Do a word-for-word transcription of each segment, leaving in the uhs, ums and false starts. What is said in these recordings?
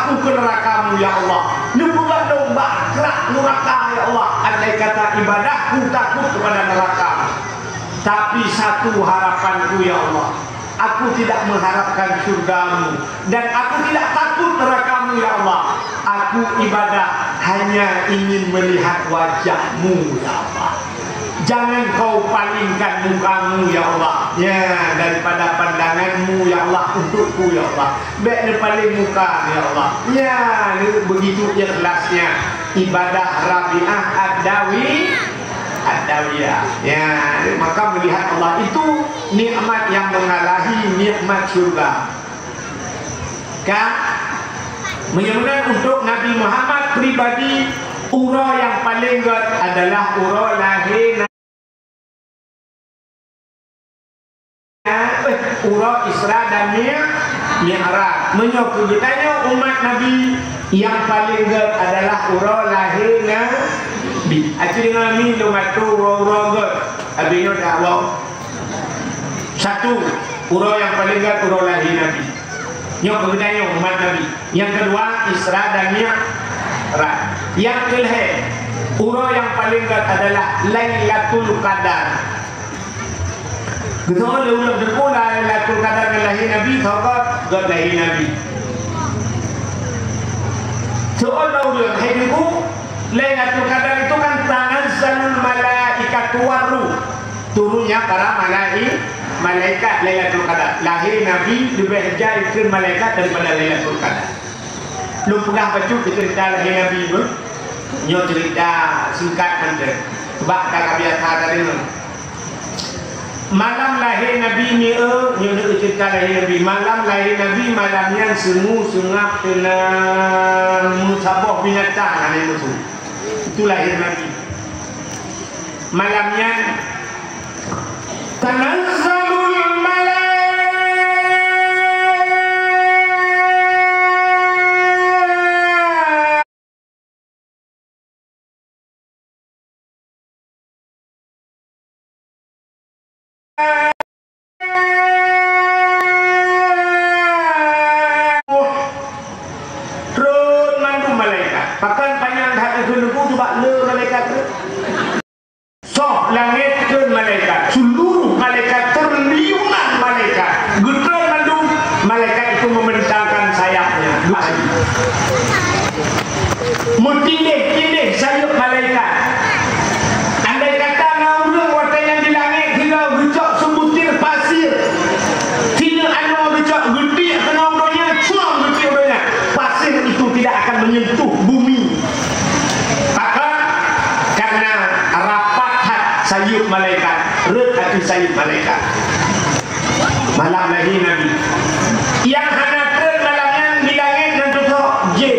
Aku ke neraka-Mu, ya Allah. Neupeugah lôn bak krak nuraka, ya Allah. Andai kata ibadahku takut kepada neraka. Tapi satu harapanku, ya Allah. Aku tidak mengharapkan syurga-Mu. Dan aku tidak takut neraka-Mu, ya Allah. Aku ibadah hanya ingin melihat wajah-Mu, ya Allah. Jangan Kau palingkan muka-Mu, ya Allah. Ya, daripada pandangan-Mu, ya Allah, untukku, ya Allah. Bék neupaleng muka, ya Allah. Ya, begitu ikhlasnya ibadah Rabi'ah Ad-Dawi, Ad-Dawiyah. Ya, maka melihat Allah itu nikmat yang mengalahi nikmat syurga. Kan? Meunyoe meunan untuk Nabi Muhammad pribadi, uroe nyang paleng gét adalah uroe lahé na-, eh, uroe Isra dan Mi-, Mi'raj. Meunyoe keu geutanyoe umat Nabi, nyang paleng gét adalah uroe lahé Nabi. Aci deungoe mi lôn atoe uroe-uroe gét. Abéh nyoe dak woe. Satu, uroe nyang paleng gét uroe lahé Nabi. Nyoe keu geutanyoe umat Nabi. Nyang keudua, Isra dan Mi'raj. Nyang keulhèe, uroe nyang paleng gét adalah Lailatul Qadar. Geutanyoe lé ureueng teupeue Lailatul Qadar ngon lahé Nabi, sahabat, gét lahé Nabi. Soe ureueng hai teupeue, Lailatul Qadar itu kan tanazzalul malaikatu warruh. Turunnya para malai-, malaikat Lailatul Qadar. Lahé Nabi leubeh jai keu malaikat daripada Lailatul Qadar. Lôn peugah bacut cerita lahé Nabi tu. Nyoe cerita singkat mantong. Sebab ka biasa tadi tu. Malam lahé Nabi ni, eh, nyoe cerita lahé Nabi. Malam lahé Nabi, malam nyan seumu seungab teunang meusaboh binatang hana musuh. Itu lahé Nabi. Malam nyan, tanazzalul malaikah. Rhot mandum malaikat. Pakon panyang that keu neubeuet bak le malaikat tu? Soh langét kheun malaikat. Seluruh malaikat, triliunan malaikat. Geutreun mandum malaikat itu membentangkan sayapnya. Meutindéh-tindéh sayeuep malaikat. Andai kata na ureueng watèe nyan di langét sidroe geucok seubutir pasier, sineuk anoe geucok geutiek keunoe donya, cuang geutiek donya, pasier itu tidak akan menyentuh bumi. Pakon? Karena rapat that sayeuep malaikat, rhot ateueh sayeuep malaikat. Malam lahé Nabi. Nyang hana treun malam nyan di langét nan tutoe jén.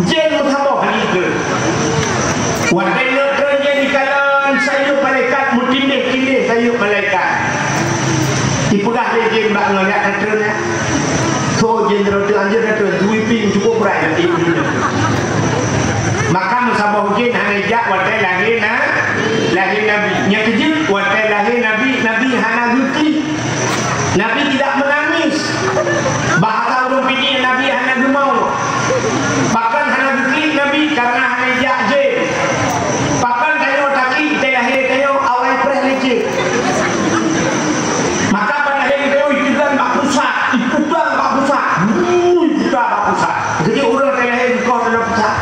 Jén meusaboh hana treun. Watèe nyoe treun jén dikalon sayeuep malaikat, meutindéh-tindéh sayeuep malaikat. Dipeugah lé jén bak ngon, "Nyak ka treun, nyak." Soe jén droe teuh anjeut na treun, tui pieng cukup brat na ié dunia. Maka meusaboh jén hana jak watèe lahé na, lahé Nabi. Nyang keujeuet watèe lahé Nabi, Nabi hana geuklik. Nabi tidak menangis. Bahasa ureueng Pidie, Nabi hana geumaut. Pakon hana geuklik Nabi? Karena hana jak jén. Pakon tanyoe taklik, watèe lahé tanyoe awai preh lé jén. Maka ban lahé tanyoe ipeugan bak pusat, ipeugan bak pusat. Wuih, ipeugan bak pusat. Jadi ureueng watèe lahé dikoh dalam pusat.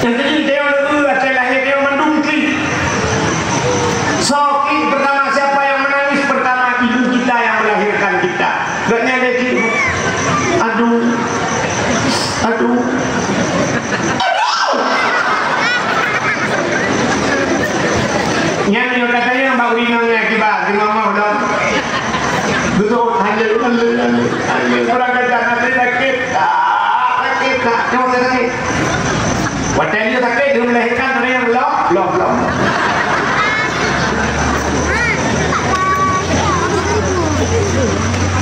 Nyang keujeuet tanyoe leueu, watèe lahé tanyoe mandum klik. Soe klik pertama, siapa yang menangis pertama? Ibu kita yang melahirkan kita. Gobnyan lé klik. Aduh. Aduh. Aduh. Nyan nyoe katanya bak ureueng inong nyan kiban, di mama dah. Beutôi, haleluya, haleluya, haleluya. Kurang ajar, nanti sakit. Ah, sakit, ah. Nyoe sakit. Watèe lheueh sakét, lheueh melahirkan, tanyong lom, lom, lom.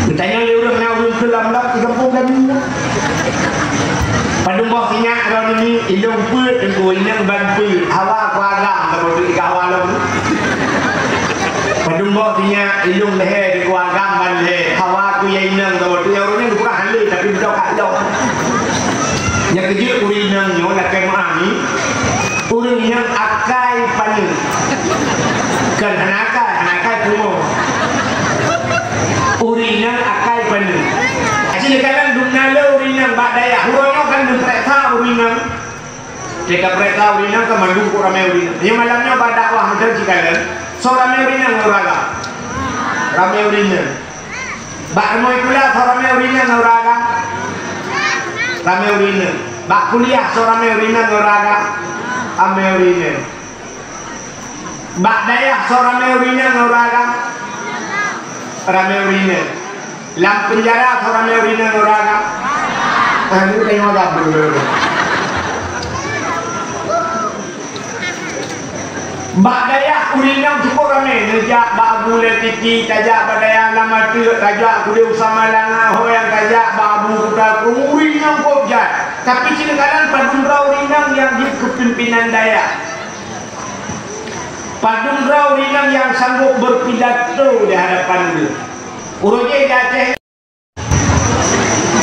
Geutanyong lé ureueng na ureueng keu lom-lom di gampông kami. Padum boh sinyak droeneuh nyoe, ilôn peuet teungku, inong ban peuet, hawa ku agam, saboh teuk i hawa lom. Padum boh sinyak, ilôn lhèe teungku, agam ban lhèe, hawa ku ya inong, saboh teuk ya ureueng nyan bukan halé, tapi beudôh ka lom. Sikalon dum na le ureueng inong bak dayah. Uroe nyoe kan dum preh that ureueng inong. Teuka preh that ureueng inong kan mandum kok ramé ureueng inong. Nyoe malam nyoe bak dakwah meuteun sikalon. Soe ramé ureueng inong ngon ureueng agam? Ramé ureueng inong. Bak rumoh sikula soe ramé ureueng inong ngon ureueng agam? Ramé ureueng inong. Bak kuliah soe ramé ureueng inong ngon ureueng agam? Ramé ureueng inong. Bak dayah soe ramé ureueng inong ngon ureueng agam? Ramé ureueng inong. Lam peunjara soe ramé ureueng inong ngon ureueng agam? Ah, ni tengok agam dulu. Bak dayah ureueng inong cukup ramé, neujak bak Abu Lé Titi, tajak bak dayah lam ateueh, tajak kudée Usama Langa, ho nyang tajak bak Abu Kuta Krueng, ureueng inong kok jai. Tapi sikalon padum droe ureueng inong nyang jeuet keu pimpinan dayah. Padum droe ureueng inong nyang sanggup berpidato di hadapan geuh. Uroe jih di Aceh,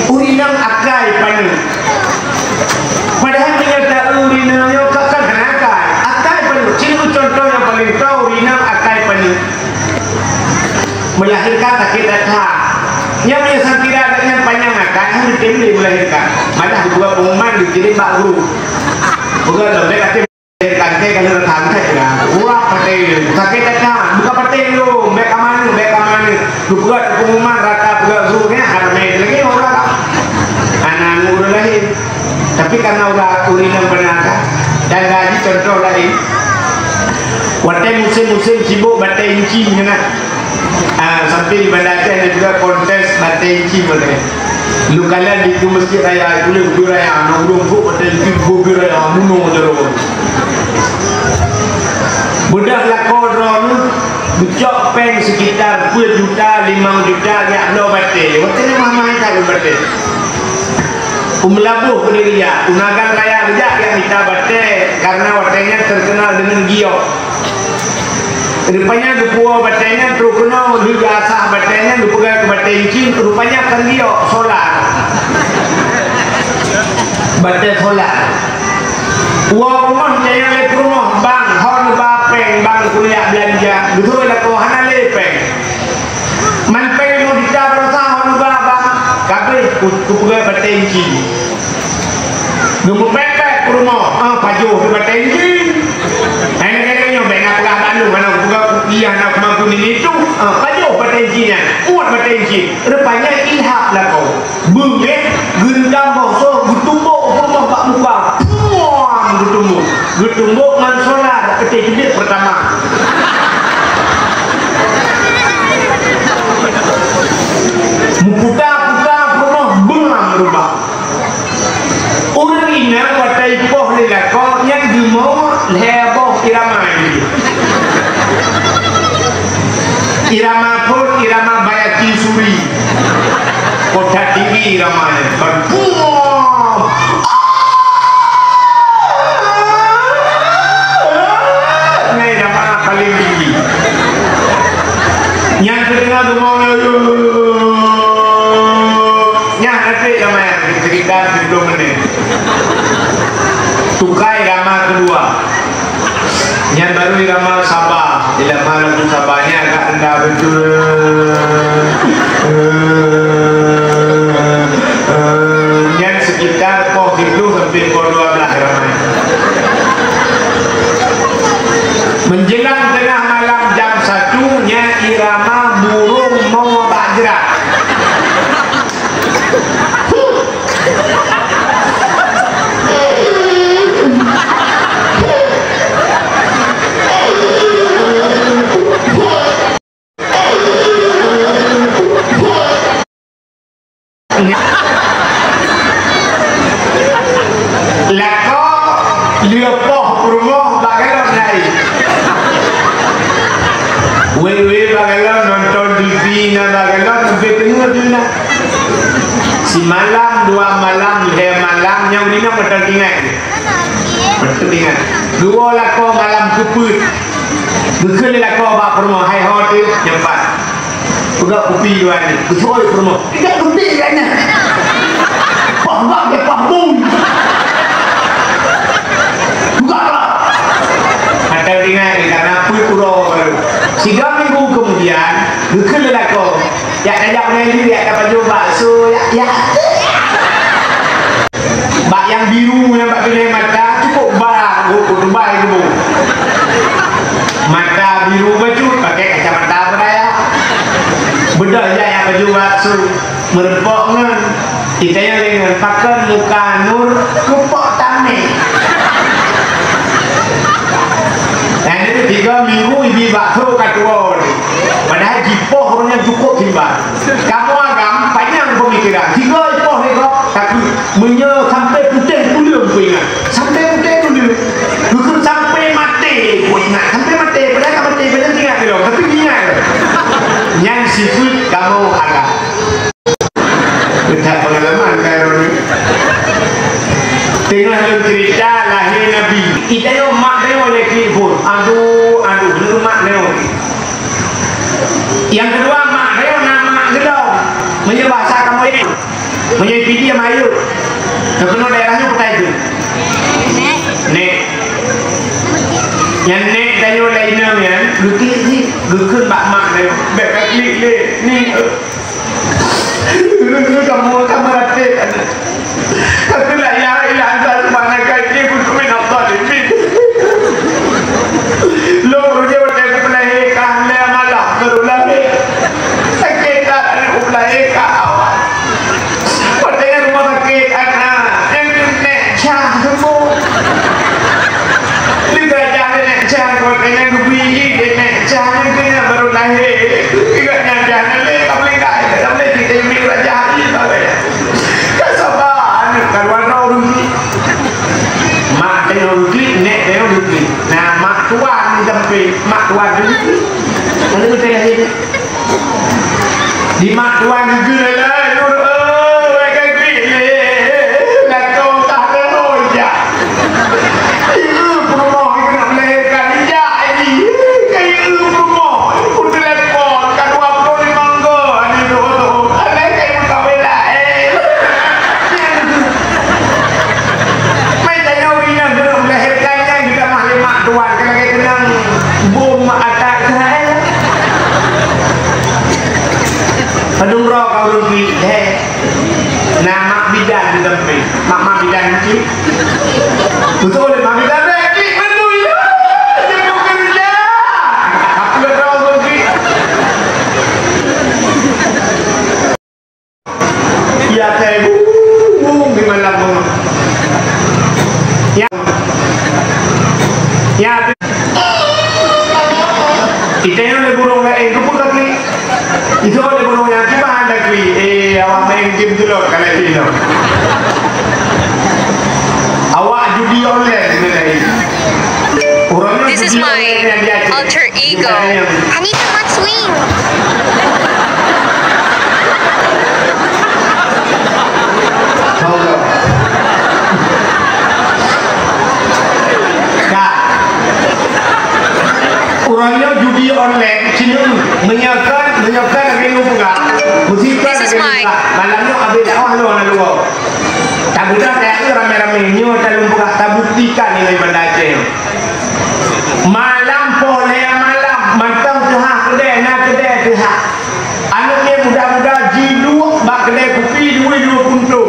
ureueng inong akai paneuk. Padahai meunyoe ta ureueng inong nyoe ka, ka hana akai. Akai paneuk. Ciri contoh nyang paleng tho ureueng inong akai paneuk. Melahirkan sakét that-that. Nyang meunyoe sangkira gobnyan panyang akai, hana tem lé melahirkan. Malah geupeugah pengumuman dikirém bak guru. Peugah lom, bèk até Tangke ka lheueh tangke ya. Wah, patéh. Sakét that-that. Buka patéh lom. Bèk ka maneuk, bèk ka maneuk. Geupeugah pengumuman rata peugah guru nyan, ramé lagèe ureueng. Aneuk ureueng laén. Tapi karena ureueng, ureueng inong beuna kan. Dan lagi contoh laén. Watèe musém-musém sibôk batèe inci nyan. Ah, sampai di Banda Aceh ada juga kontes batèe inci boleh. Lu kalian di Masjid Raya, boleh bubé raya, aneuk ureueng kok batèe inci bubé raya, munoe jaroe. Beudôh lakoe droeneuh, geucok péng sekitar dua juta, lima juta, jak bloe batèe. Watèe nyan mahai that batèe. U Meulaboh keudéh geujak, u Nagan Raya geujak, jak mita batèe, karena watèe nyan terkenal dengan giok. Rupanya geupuwoe batèe nyan trôh keunoe, lheueh geuasah batèe nyan geupeugah keu batèe inci, rupanya kon giok, solar. Batèe solar. Woe rumoh, jaya lé peurumoh, "Bang, ho neuba péng, Bang, kujak beulanja." Geusuruh lakoe, "Hana lé péng." "Man péng limong juta baroesa ho neuba, Bang?" "Ka abéh," ku, kupeugah batèe inci. Geumeupék-pék peurumoh, ah, pajoh keu batèe inci. Hai nyan, nyan, nyan, bèk na peugah bak lôn, hana kupeugah kupiah, hana kupeugah kunini tu. Ah, pajoh batèe inci nyan, muat batèe inci. Rupanya ilham lakoe. Beungéh, geundam boh soe, geutumbok peurumoh bak muka. Puang! Geutumbok. Geutumbok ngon solar, peuté teubiet peurtama. Meuputa-puta peurumoh, beungéh meurubah. Ureueng inong watèe ipoh lé lakoe nyan geumoe lhèe boh irama jih. Irama phôn, irama Bayati Suri. Kota tinggi irama nyan. Ban buang. Nyan irama paléng tinggi. Nyan teudeungoe geumoe. Nyan hana trép irama nyan, sekitar tujoh ploh menit. Tukai irama keudua. Nyan baru irama Saba. Irama lagu Saba nyan agak rendah beutôi. Nyan sekitar poh siplôh sampai poh dua belas irama nyan. Menjelang tengah malam jam satu, nyan irama burung mo bak jrat. Lakoe lheueh poh peurumoh bak galon na. Wéh-wéh bak galon, nonton T V na bak galon, sampai teungoh tu na. Simalam, dua malam, lhèe malam, nyan ureueng inong mantong teuingat. Mantong teuingat. Geuwoe lakoe malam keupeuet. Geukheun lé lakoe bak peurumoh, "Hai ho teuh, nyoe pat. Peugah kupi dua nyoe." Geuseuôt peurumoh. "Ingat kupi dua nyoe. Pah bak deh, pah bui." Peugah lah. Mantong teuingat, karena peue uroe baru. Siga minggu kemudian, geukheun lé lakoe. Jak tajak meunan, jak tapajoh bakso, jak Ya. Bak nyang biru nyang bak binéh mata cukup ba, oh, oh, dubai keubu. Mata biru bacut, pakai kacamata beraya. Beudôh jak nyang baju bak su, meureumpok ngon. Itanya lé ngon pakon muka nur, kupok tamé. Nah, ini tiga minggu ibi bakso katuwo ni. Padahal jipoh ureueng nyang cukup simpan. Kamoe agam panyang pemikiran. Tiga ipoh lé gob, tapi meunyoe sampai putéh tuleueng ku ingat. Sampai putéh tuleueng. Geukheun sampai maté ku ingat. Sampai maté, padahal ka maté, padahal ingat lom, tapi ingat. Nyan sifeuet kamoe agam. Peugah pengalaman Khairul ni. Teungoh lôn cerita lahé Nabi. Ita nyoe mak nyoe lé klik phon. Aduh, aduh, nyoe mak nyoe. Nyang keudua, mak nyoe na mak geudong. Meunyoe bahasa kamoe nyoe. Meunyoe pidi sama ayeuk. Keunoe daerah nyoe kutai tu. Nek. Nyan nek tanyoe laén nyan, geuklik jih, geukheun bak mak nyoe. Bèk ka klik lé. Ni, eh. Kamoe ka meuratéb, aneuk. Ka keuh la ilaha illa anta subhanaka inni kuntu minadh dhalimin. Lôn ureueng watèe kupeulahé ka lhèe malam baru lahé. Sakét that aneuk kupeulahé ka awai. Watèe nyan rumoh sakét, aneuk, nyan keuh nèk cah seumbông. Lé geurajah lé nèk cah, watèe nyan geubri lé nèk cah, nyan keuh nyan baru lahé. Ingat nyan jah nyan lé, ka meuninggai, ka meuninggai, kita yang minggu raja hari, bagai. Ka saba, aneuk, ka luar droe ureueng ni. Mak teuh ureueng klik, nèk teuh ureueng klik. Nah, mak tuan ni sampai, mak tuan tu klik. Lalu beutôi lahé. Di mak tuan geugeuh lé, "Nur, eh, wai ka klik lé, lakoe ka lheueh jak." Ieu peurumoh keuneuk melahirkan, jak lagi. Ka ieu peurumoh, peutelepon, ka dua ploh limong go, aneuk tu, tu. Alai ka ieu meukawen laén. Mai tanyoe inong keuneuk melahirkan nyan geutamah lé mak tuan, ka lagèe keunong bom atak Israel. Padum droe ka ureueng klik, he. Na mak bidan di teumpat. Mak-mak bidan klik. Beutôi, mak bidan, eh, klik menu ya. Dia mau kerja. Apa droe ureueng klik? Ya, saya bu, bu, di malam bu. Ya. Ya. Kita yang lé burung lain, tu pun klik. Itu ada burung yang cuma ada kui. Eh, awak main game tu loh, kalau itu. Awak judi online sebenarnya. Urangnya judi online yang dia cek. Alter ego. I need to swing. Tahu tak? Kak. Urangnya judi online. Sini, meunyoe kon, meunyoe kon lagèe nyoe peugah. Meusikan lagèe nyoe peugah. Malam nyoe abéh dakwah lôn na luwa. Tabeudôh kayèe ramé-ramé nyoe talôn peugah tabuktikan nilai Banda Aceh. Malam poh lhèe malam mantong teuhah keudè, na keudè teuhah. Aneuk miet muda-muda jiduek bak keudè kupi dua-dua punto.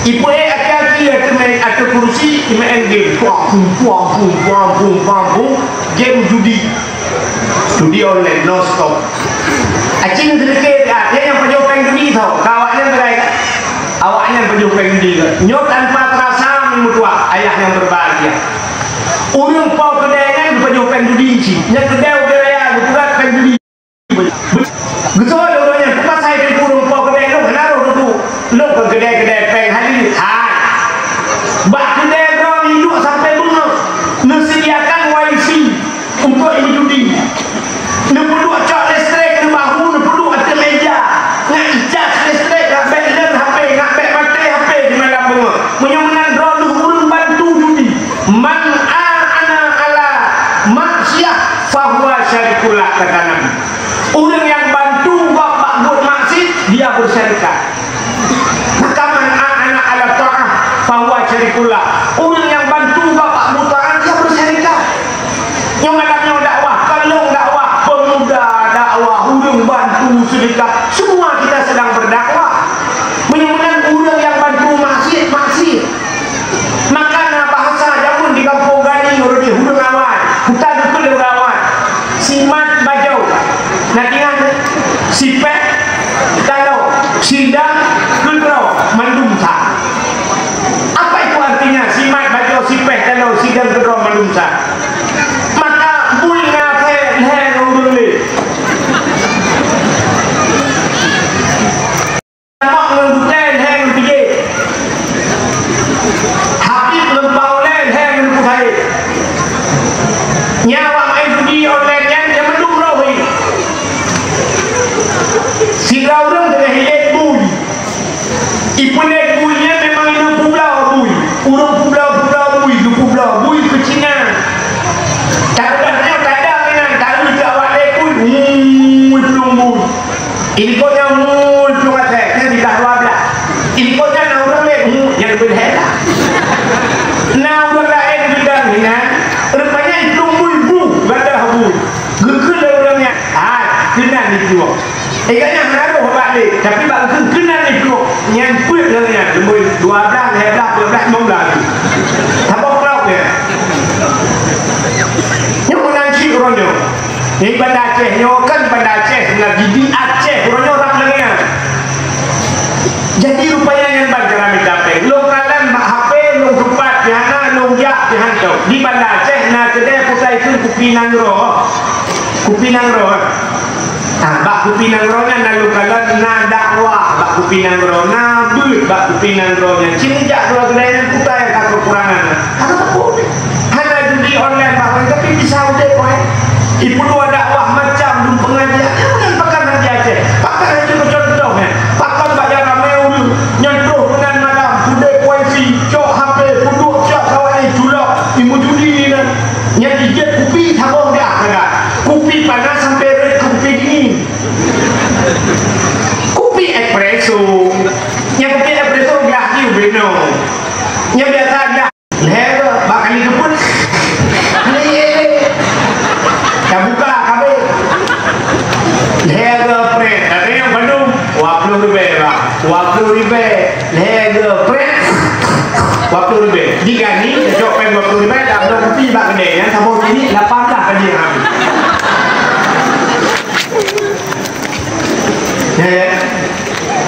Ipeuék aki-aki ateueh mé-, ateueh kurusi, imaén game. Puang, pum, puang, pum, puang, pum, puang, pum. Game judi. Judi online, non stop. Acing sedikit, ah, dia yang pajoh péng judi tau. Ka awaknyan terai, kan? Awaknyan pajoh péng judi, kan? Nyoe tanpa terasa meutuah, ayah yang berbahagia. Ureueng po keudè nyan geupajoh péng judi cit. Nyan keudè ubé raya geupeugah péng judi. Geusoe lé ureueng nyan, "Peue pasai teungku ureueng po keudè lôn hana roh dudu? Lôn kon keudè-keudè péng hali." Hai. Bak keudè droe iduek sampai beungoh. Neusediakan wifi untuk ijudi. Neupeuduek cok listrik, neubahu, neupeuduek ateueh meja. Ngon icas listrik, ngon bèk leueng H P, ngon bèk maté H P di malam beungoh. Meunyoe meunan droeneuh ureueng bantu judi. Man a'ana ala maksiyah fahuwa syarikullah, kata Nabi. Ureueng nyang bantu gob bak buet maksiet, dia bersyarikat. Maka man a'ana ala ta'ah fahuwa syarikullah. Ureueng nyang bantu gob bak buet taat, dia bersyarikat. Nyoe malam nyoe dakwah, kalong dakwah, pemuda dakwah, ureueng bantu sedekah, semua kita sedang berdakwah. Ipeulet bui nyan memang inong peubloe bui. Ureueng peubloe-peubloe bui, geupeubloe bui keu Cina. Tareudang nyoe tadang inan, tareudang awak lé bui, hmm, plueng bui. Ilikot nyan, hmm, plueng asèe, nyan di blah dua blah. Ilikot nyan na ureueng lé, hmm, nyan leubeh lhèe lah. Na ureueng laén geudang inan, rupanya iplueng bui, bu, gadoh bui. Geukheun lé ureueng nyan, hai, keunan iplueng. Eh, gobnyan hana rôh bak lé, tapi bak geukheun keunan iplueng, nyan peuet lagèe nyan, leubeh dua blah, lhèe blah, peuet blah, limong blah. Saboh klok nyan. Nyoe meunan cit uroe nyoe. Di Banda Aceh nyoe kan Banda Aceh, nah, di Aceh uroe nyoe rab lagèe nyan. Jadi rupanya nyan ban cara mita péng. Lôn kalon bak H P, lôn tupat pih hana, lôn jak pih hantom. Di Banda Aceh na keudè kutai keu kupi nanggroe. Kupi nanggroe. Ah, bak kupi nanggroe nyan na lôn kalon na dakwah, bak kupi nanggroe na beuet, bak kupi nanggroe nyan. Cit jak dua keudè nyan kutai ka keukurangan. Hana teupeu. Hana judi online bak, tapi bisa udép wae. Ipeuduek dakwah macam dum pengajian. Nyan pakon hana di Aceh. Pakon hana jeuet contoh nyan. Pakon bak jalan ramé ureueng nyan troh meunan malam, udép wifi, cok H P, peuduek cok kawan nyan culok, imujudi nyan. Nyan jijeuet kupi saboh dah sagai. Kupi panas sampai rhot keu kupi dingin. Kupi espresso. Nyan kupi espresso glah jih ubé nyoe. Nyan biasa glah. Lhèe geuh bak kali keupeuet. Lhèe geuh. Tabuka kabeh. Lhèe geuh prèt. Tapi nyang bandum dua puluh ribèe, bah. Dua puluh ribèe. Lhèe geuh prèt. Dua puluh ribèe. Di Gani, cok péng dua puluh ribèe, dah bloe kupi bak keudè nyan, saboh sini lapan blah ka jih habéh. Ya, ya.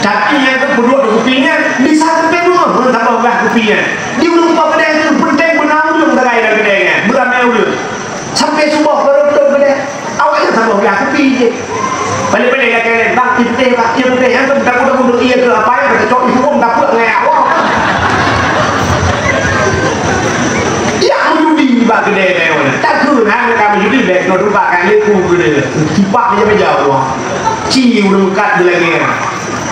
Tapi nyang keu peuduek di kupi nyan, bisa sampai bunoe, saboh blah kupi nyan. Di ureueng bak keudè nyan, peunteng beuna ureueng sagai lam keudè nyan, beuramé ureueng. Sampai suboh baru tutup keudè. Awak nyan saboh blah kupi jih. Paléng-paléng lakèe laén, "Bang, ié putéh, Bang, ié putéh." Nyan keu takot-takot, "Ié keu apa?" Nyan keu tacok ié huköm dapeuet ngon awak. Yak meujudi bak keudè nyan. Takheun hana ka meujudi, bèk keu rupa kali ku keudè. Tipak meja-meja Allah. Ci ureueng meukat beulagèe.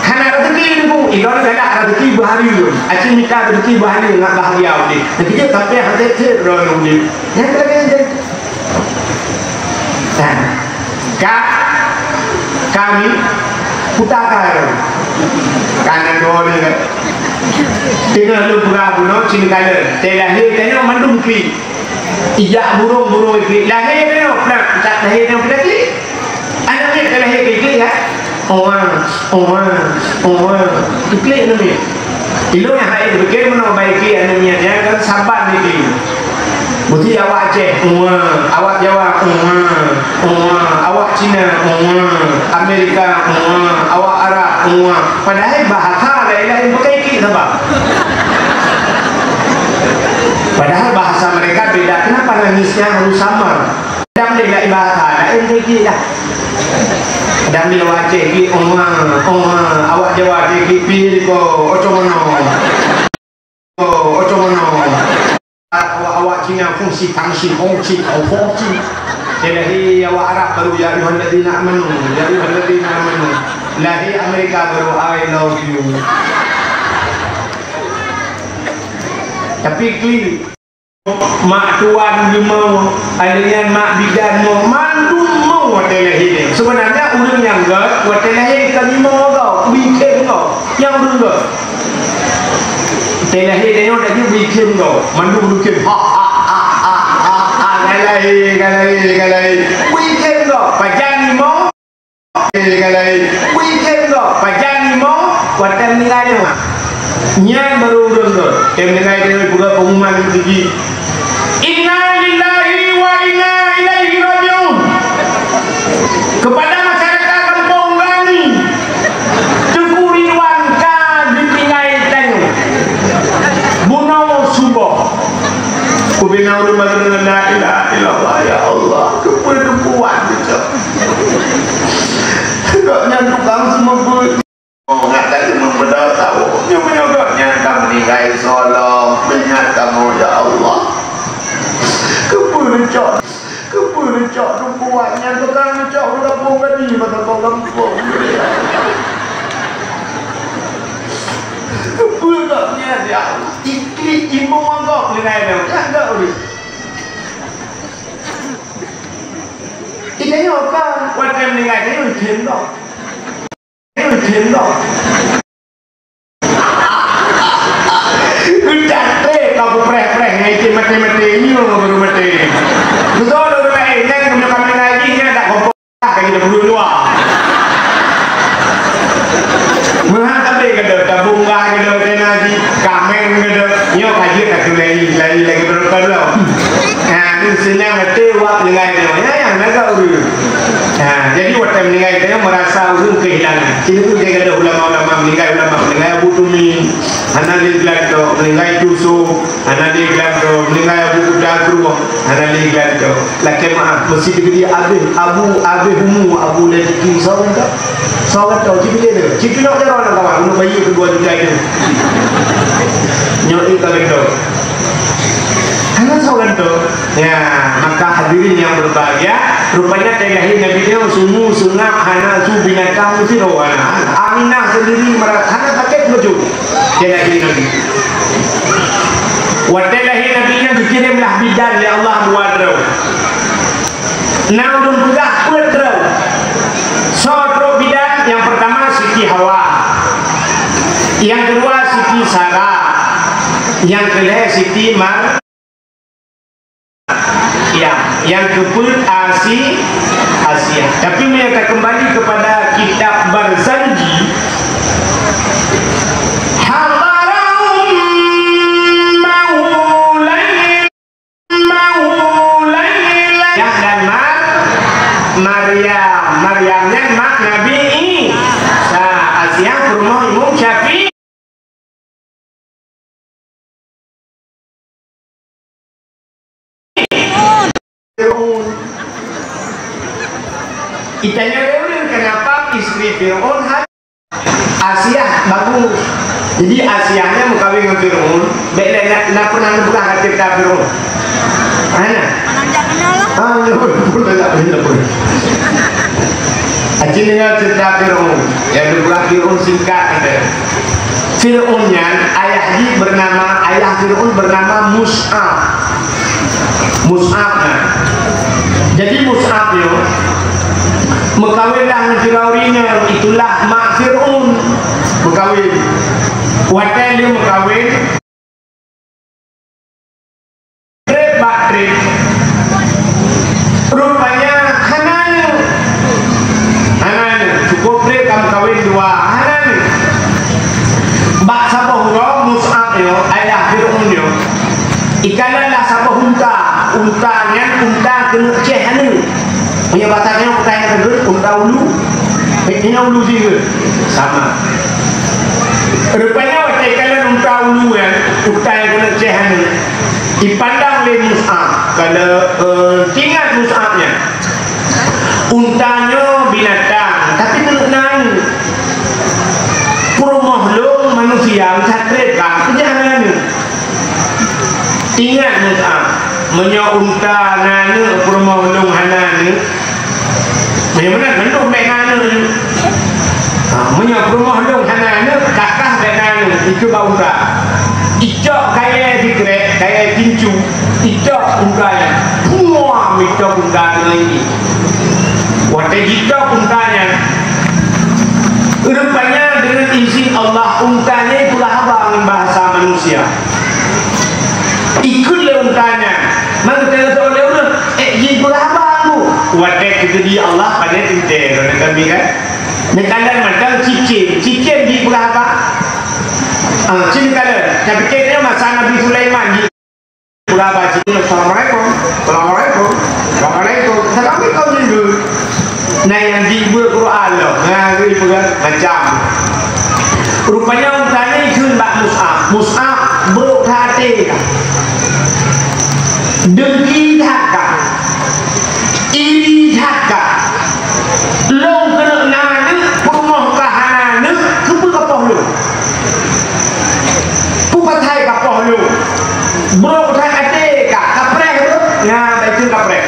Hana rezeki ni, Bu. Ilôn galak rezeki beuhari. Aci mita rezeki beuhari ngat bahagia udép. Rezeki sampai hati cit droe udép. Nyan lagèe nyan. Nah, ka, kami, kuta ka. Kana dua ni. Tiga lu pura bunoe cina kala. Teh lahé tanyoe mandum klik. Ijak burung-burung iklik. Lahé tanyoe, nah, tak lahé tanyoe kita klik. Aneuk miet ka lahé klik-klik, ya? Owa, owa, owa. Klik aneuk miet. Ilôn nyang hai pikir meunoe baiki aneuk miet nyan kan saban niki. Meusti awak Aceh, owa, awak Jawa, owa, owa, awak Cina, owa, Amerika, owa, awak Arab, owa. Padahai bahasa lain-lain bukan iklik saban. Padahal bahasa mereka beda. Kenapa nangisnya harus samar? Kadang lé laén bahasa, laén sikit lah. Kadang lé awak Aceh sikit, "Oma, oma," awak Jawa sikit, "Pi ko, oco mono." Ko, oco mono. Awak-awak Cina fungsi fungsi fungsi fungsi. Jadi awak Arab baru, "Ya ayyuhalladzina amanu, ya ayyuhalladzina amanu." Lahé Amerika baru, "I love you." Tapi klik. Mak tuan lima, aleunan mak bidan mo, mandum mo watèe lahé. Sebenarnya ureueng nyang gèt watèe lahé ka lima go, bui khem go. Nyang ureueng gèt. Watèe lahé tanyoe dak bui khem go. Mandum bui khem. Ha, ha, ha, ha, ha, ha. Ka lahé, ka lahé, ka lahé. Bui khem go. Pajan lima. Eh, ka laén. Bui khem gob, pajan lima, watèe meuninggai nyoe. Nyan baru ureueng gob. Watèe meuninggai nyoe, buka pengumuman di sigi. Inna lillahi wa inna ilaihi raji'un. Kepada masyarakat Kampung Gani, Teungku Ridwan ka geutinggai tanyoe. Bunoe suboh. Ubena ureueng baru deungon la ilaha illallah, ya Allah, keupeue teumpuan teucok. Gobnyan tukang seumeubeuet. Oh, ngat lagèe meubeudosa. Nyoe meunyoe gobnyan ka meuninggai solo, ingat kamoe, ya Allah. Keupeue neucok, keupeue neucok teumpuan nyan, tukang neucok u gampông gadi, masa gampông. Keupeue gob nyan, ya Allah? Iklik imeum gob meuninggai nyoe. Nyan gob ureueng. Di tanyoe ka, watèe meuninggai tanyoe, ikheun gob. Ikheun gob. Geudak trép ka beupreh-preh ngon ikheun maté-maté, nyoe baru maté. Beutôi ureueng laén, nyan meunyoe ka meuninggai jih, nyan dak gob. Ka jeuet ureueng luwa. Meuhan sabe geudoe, tabong gah geudoe, kena jih, kaméng geudoe. Nyoe ka jeuet ka tulai, lai lagi barokah dulu. Ha, ni seunang até wak meuninggai nyoe. Ya, ya, naga ureueng. Ha, jadi watèe meuninggai, dia merasa ureueng kehilangan. Sini tu dia ada ulama-ulama meuninggai, ulama meuninggai Abu Tumi, hana lé geulantoe, meuninggai Tuso, hana lé geulantoe, meuninggai Abu Kuda Krueng, hana lé geulantoe. Lakèe meu'ah, meusti dibri abéh, Abu, abéh umu, Abu Lejeki, soe geulantoe? Soe geulantoe, jibri lé. Cit keunoe jaroe lam kawan, uneuk bayeue keu dua juta itu. Nyoe ka geulantoe. Hana soe geulantoe. Ya, maka hadirin yang berbahagia, rupanya watèe lahé Nabi nyoe sungu seungap hana su binatang meusidroe hana. Aminah sendiri mera-, hana sakét meujeuet. Watèe lahé Nabi. Watèe lahé Nabi nyan geukirém lah bidan lé Allah dua droe. Na ulôn peugah peuet droe. Soe trok bidan? Nyang peurtama Siti Hawa. Nyang keudua Siti Sarah. Nyang keulhèe Siti Mar- Ya, nyang keupeuet Asi-, Asia. Tapi meunyoe takeumbali kepada kitab Barzanji, hadara ummahu Lail-, ummahu Laila. Ya, dan Mar-, Maryam. Maryam nyan mak Nabi Isa. Asia peurumoh Imam Syafi'i. Fir'aun. Itanya dulu kenapa istri Fir'aun ha-, Asiah bagus. Jadi Asiah nyan meukawen ngon Fir'aun. Bèk lé na, na pernah neupeugah ka cerita Fir'aun. Hana. Mangat jak kenal lah. Ah, ya, betul, betul, betul, betul. Aci dengar cerita Fir'aun. Ya, neupeugah Fir'aun singkat aja. Fir'aun nyan, ayah jih bernama, ayah Fir'aun bernama Mus'ab. Mus'ab nyan. Jadi Mus'ab nyoe meukawen lah ngon Fir'aun nyoe, itulah mak Fir'aun meukawen. Watèe lheueh meukawen, trép bak trép. Rupanya hana aneuk. Hana aneuk. Cukup trép ka meukawen dua. Hana aneuk. Bak saboh uroe Mus'ab nyoe, ayah Fir'aun nyoe, ikalon lah saboh unta. Unta nyan unta keuneuk céh aneuk. Meunyoe basa nyoe, unta nyang keuneuk, unta ulu. Meunyoe ulu jih, sama. Rupanya watèe ikalon unta ulu nyan, unta nyang keuneuk céh aneuk. Ipandang lé Mus'ab, ka lheueh, eh, teuingat Mus'ab nyan. Unta nyoe binatang, tapi keuneuk na aneuk. Peurumoh lôn manusia, meusatrép ka, peue jih hana aneuk. Ingat Mus'ab, meunyoe unta na aneuk, peurumoh lôn hana aneuk, meunyoe meunan, mandum bèk na aneuk. Ha, meunyoe peurumoh lôn hana aneuk, kakah bèk na aneuk, ikeue bak unta. Icok kayèe sikrek, kayèe cincu, icok unta nyan. Puam, icok unta nyan. Watèe jicok unta nyan, rupanya deungon izin Allah, unta nyan ipeugah haba ngon bahasa manusia. Ikheun lé unta nyan, maka teuka lé ureueng, "Eh, jipeugah haba ngon ku." Watèe teukeudi Allah, pane teuntèe droeneuh kambing kan. Neukalon mantong cicém, cicém jipeugah haba. Ah, cicém kalon. Tapi kayèe masa Nabi Sulaiman ji- Ulah baca, "Assalamualaikum, assalamualaikum, assalamualaikum." Assalamualaikum jih. Nah, nyang jibuet Quran lom. Nah, jipeugah macam. Rupanya unta nyan ikheun bak Mus'ab. Mus'ab, brok that até kah. Dengki that kah. Iri that kah. Lôn keuneuk na aneuk, peurumoh ka hana aneuk, keupeue ka poh lôn? Peue pasai ka poh lôn? Brok that até kah, kapreh lôn? Nyan, bak itu kapreh.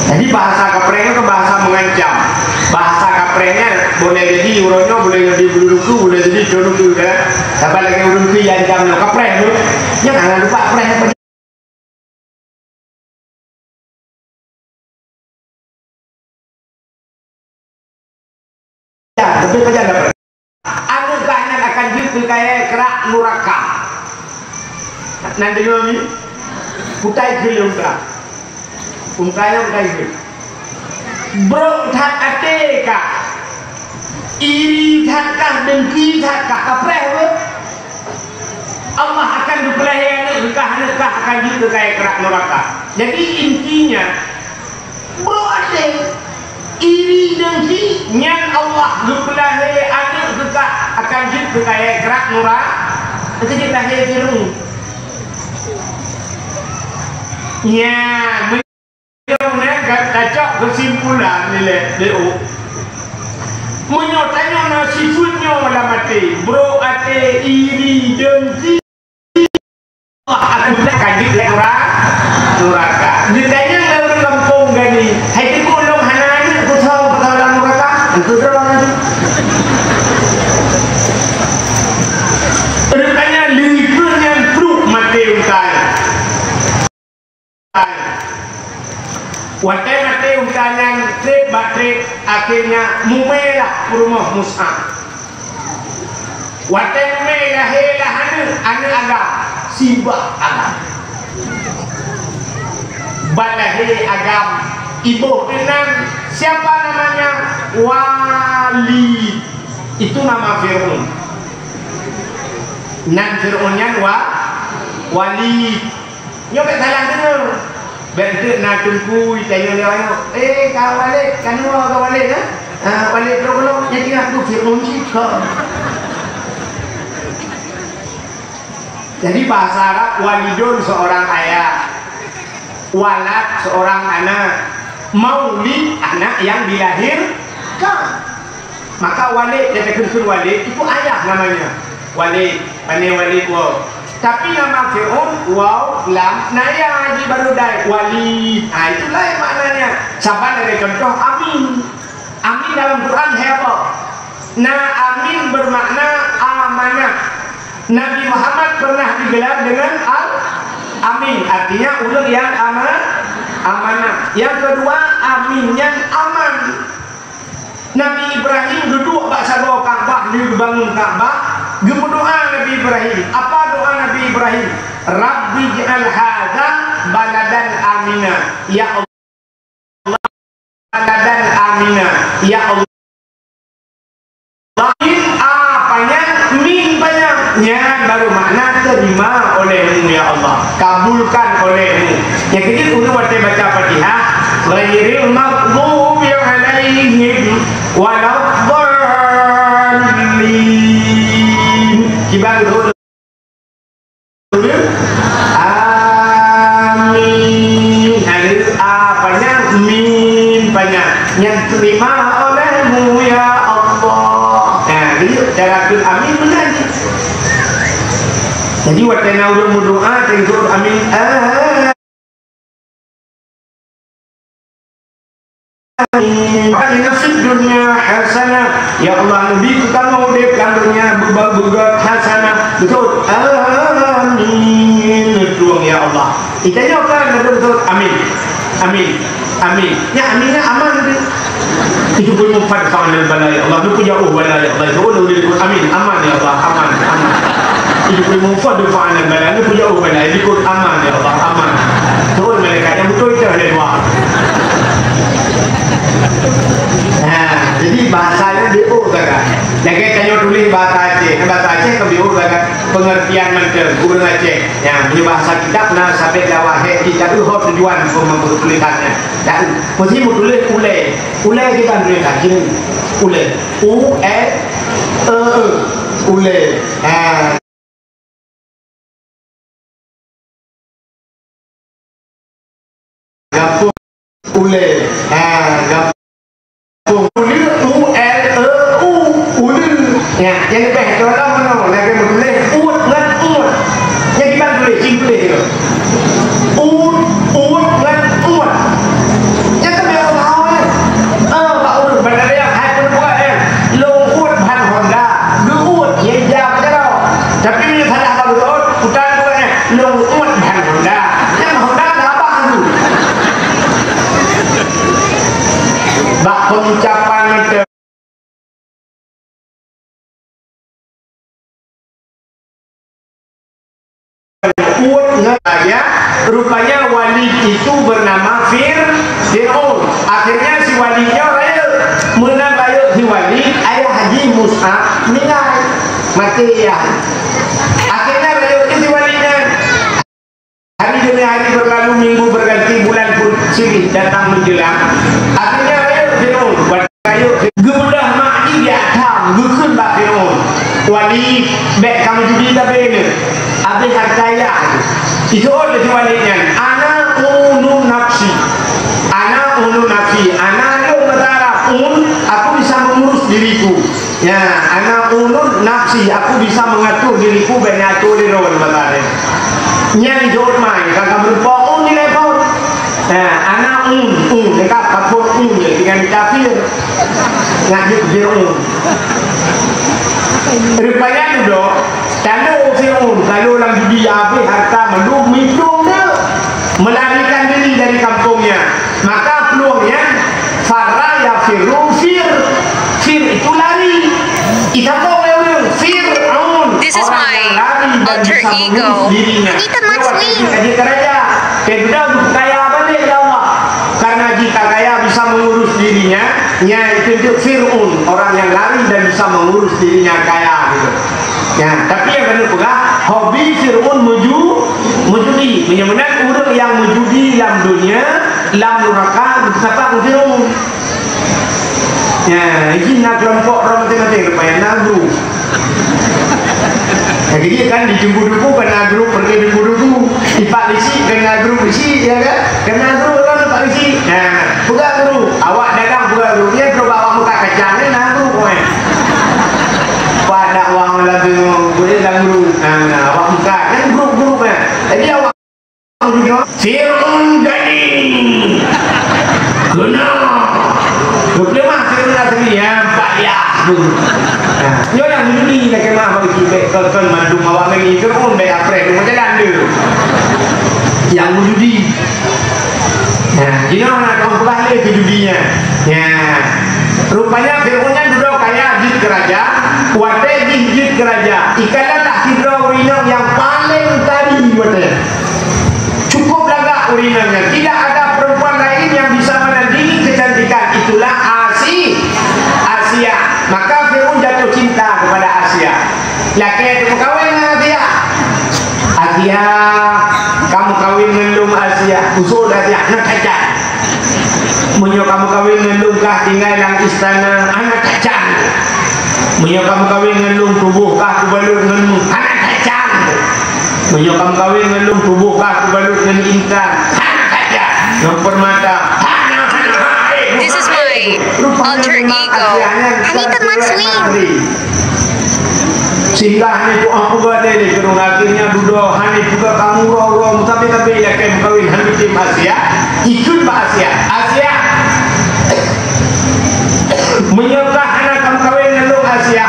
Jadi, bahasa kapreh nyan kan bahasa mengancam. Bahasa kapreh nyan boleh jadi uroe nyoe, boleh jadi bulu duku, boleh jadi cok duku, kan? Tapi lagèe ureueng keu nyang jam nyoe kapreh tu. Nyan hana lupa preh apa. Ya, tapi pajan dapat. Aneuk kah nyan akan jeuet keu kayèe krak nuraka. Nan deungoe mi? Kutai keu lé unta. Unta nyan kutai keu. Brok that até kah. Iri that kah, dengki that kah. Kapreh beuh. Allah akan geupeulahé aneuk kah, aneuk kah akan jeuet keu kayèe krak nuraka. Jadi intinya, Brok até, iri dengki, nyan Allah geupeulahé aneuk kah akan jeuet keu kayèe krak nura-, keu jeuet lahé Fir'aun. Nyan, meunyoe nyan ka tacok keusimpulan nilai D O. Meunyoe tanyoe na sifeuet nyoe lam até, brok até, iri, dengki, Allah akan gunakan jeuet lé nura-, nuraka. Geutanyong lé ureueng gampông gani, "Hai teungku, lôn hana aneuk, peue soe, peue soe lam nuraka?" Engkeu droe nyan. Rupanya leupeue nyan trok maté unta nyan. Watèe maté unta nyan trép bak trép, akhirnya mumè lah peurumoh Mus'ab. Watèe mumè lahé lah aneuk, aneuk agam, sibah agam. Ban lahé agam, iboh keunan, siapa namanya? Walid. Itu nama Fir'aun. Nan Fir'aun nyan Wa-, Walid. Nyoe bèk salah deungö. Bèk teuk na teungku itanyong lé awak nyoe, "Eh, ka Walid, ka nyoe ka Walid, eh? Ah, Walid Trok Golom, nyan tinggai keu Fir'aun cit ka." Jadi bahasa Arab, walidun seorang ayah, walad seorang anak, maulid anak yang dilahirkan. Maka Walid, dia kheun-kheun Walid, itu ayah namanya. Walid, pane Walid, wow. Tapi nama Fir'aun, waw, lam, na ya di baru dai, Walid. Ha, itu lain maknanya. Saban lagèe contoh Amin. Amin dalam Quran hai apa? Na Amin bermakna amanah. Nabi Muhammad pernah digelar dengan Al-Amin, artinya ureueng yang ama-, amanah. Yang kedua, Amin yang aman. Nabi Ibrahim geuduek bak sagoe Ka'bah, lheueh geubangun Ka'bah, geumeudoa Nabi Ibrahim. Apa doa Nabi Ibrahim? "Rabbi ij'al hadza baladan amina." Ya Allah, baladan amina. Ya Allah. Min a panyang, min panyang. Nyan baru makna terima olehmu, ya Allah. Kabulkan olehmu. Nyang keujeuet ureueng watèe baca Fatihah, ghairil maghdubi alaihim waladdallin. Kiban ureueng Amin. Ada a panyang, min panyang. Nyang terima olehmu, ya Allah. Nah, jadi cara kheun amin meunan. Jadi, watèe na ureueng meudoa, teuntèe amin. Amin. Atina fid dunya hasanah. Ya Allah, neubi keu kamoe udép lam donya beuba-, beugöt hasanah. Beutôi. Amin. Tuhan, ya Allah. Itanyoe kan, beutôi. Amin. Amin. Amin. Ya, amin, ya, aman tu. Itu pun mufad fa'anal bala, ya Allah. Neupeujauh bala, ya Allah. Itu ulun di likot. Amin. Aman, ya Allah. Aman. Aman. Itu pun mufad fa'anal bala. Neupeujauh bala. Di likot. Aman, ya Allah. Aman. Turun malaikat nyang beutôi teuh lé dua. Ha, jadi bahasa nyan B O sagai. Lagèe tanyoe tuléh bahasa Aceh. Bahasa Aceh kan B O sagai. Pengertian mantong ureueng Aceh. Ya, meunyoe bahasa kitab na sabé lawah hé kitab, ho tujuan peutulésan nyan. Dan meusti meutuléh ulèe. Ulèe kiban tuléh kaki. Ulèe. U, L, E, E. Ulèe. Ha. Gampông. Ulèe. Ha, gampông. Uleue, U, L, E, U. Uleue. Ya, nyang leubeh teulam meunoe lagèe meutuléh ut ngon uet. Nyang kiban tuléh, cing tuléh nyoe. Ut, ut ngon uet. Nyang keubiet Allah, eh. Ah, bak ureueng bandar nyan, hai peunubuat, eh. Lôn uet ban Honda. Geuuet, nyang ija bak jaroe. Tapi meunyoe salah bak beutôi, utan tu kan, lôn uet dan Honda. Nyang Honda dah abang tu. Bak pengucapan mantong. Uet ngon raja, rupanya Walid itu bernama Fir-, Fir'aun. Akhirnya si Walid nyoe rayeuk. Meunan rayeuk si Walid, ayah jih Mus'ab meninggai. Maté ayah. Akhirnya rayeuk jih si Walid nyan. Hari demi hari berlalu, minggu berganti, bulan pun silih datang menjelang. Akhirnya rayeuk Fir'aun, rayeuk Fir'aun. Geubeudôh mak jih di ateueh, geukheun bak Fir'aun, "Walid, bèk kamoe judi tabé nyoe. Abéh hareuta ayah." Jiseuôt lé si Walid nyan, "Ana unu nafsi. Ana unu nafsi. Ana lôn bahasa Arab. Un, aku bisa mengurus diriku." Ya, ana unu nafsi, aku bisa mengatur diriku, bèk neuatur lé droe, bahasa Arab. Nyan jeuet mai, ka, ka meurumpok un di level. Ya, ana un, un, ka, ka buet un, ya, dengan kafir. Ngat jeuet Fir'aun. Rupanya dudoe, talo Fir'aun, talo lam judi, abéh hareuta mandum, mitung deuh. Melarikan diri dari kampungnya. Maka peluangnya, farra yafirru fir. Fir itu lari. Di kampung lé ureueng, Fir'aun. This is orang my yang lari dan alter bisa ego. Mengurus dirinya. Anita Lewat Maxwell. Jika dia kaya, dia sudah kaya balik, ya Allah. Karena jika kaya bisa mengurus dirinya, nya itu, itu Fir'aun, orang yang lari dan bisa mengurus dirinya kaya gitu. Ya, tapi nyang keuneuk peugah, hobi Fir'aun meuju-, meujudi. Meunyoe meunan ureueng nyang meujudi lam dunia, lam nuraka, geusapat ngon Fir'aun. Ya, jih na keulompok droe maté-maté, rupanya na grup. Ya, jadi kan di Teungku Teungku kan na grup, pergi Teungku Teungku. Di Pak Lisi kan na grup Lisi, ya kan? Kan na grup orang Pak Lisi. Ya, peugah grup, awak dagang peugah grup. Dia terus awak muka kacang, ya, na grup, kan? Pada wang lagi, boleh lam grup. Nah, nah, awak muka kan grup-grup, kan? Jadi awak Fir'aun gani. Kena. Keupeue mah Fir'aun asli, ya, payah tu. Nah, nyoe nyang meujudi, nak kemah bagi bek, kon, kon mandum awak gani, Fir'aun bek apreh tu macam mana tu. Nyang meujudi. Nah, jinoe nak kau peugah lé keu judi nyan. Nah, rupanya Fir'aun nyan dudoe kaya jeuet keu raja, watèe jih jeuet keu raja, ikalon lah sidroe ureueng inong nyang paleng tari watèe. Cukup lagak ureueng inong nyan. Tidak ada perempuan lain yang bisa menandingi kecantikan. Itulah Asi-, Asia. Maka Fir'aun jatuh cinta kepada Asia. Lakèe teumeukawen ngon Asia. Asia, kamoe kawen ngon lôn Asia. Usul Asia, hana that-that. Meunyoe kamoe kawen ngon lôn kah tinggai lam istana, hana that-that. Meunyoe kamoe kawen ngon lôn tuboh kah kubalot ngon, hana that-that. Meunyoe kamoe kawen ngon lôn tuboh kah kubalot ngon intan, hana that-that. Ngon permata, hana, hana, hana. This is my alter ego, Anita Maxwell. Sehingga hana tu'oh peugah lé lé keunoe, akhirnya dudoe hana peugah kamoe uroe-uroe, tapi-tapi ilakèe meukawen hana tem Asia, ikheun bak Asia. Asia, meunyoe kah hana kameukawen ngon lôn Asia,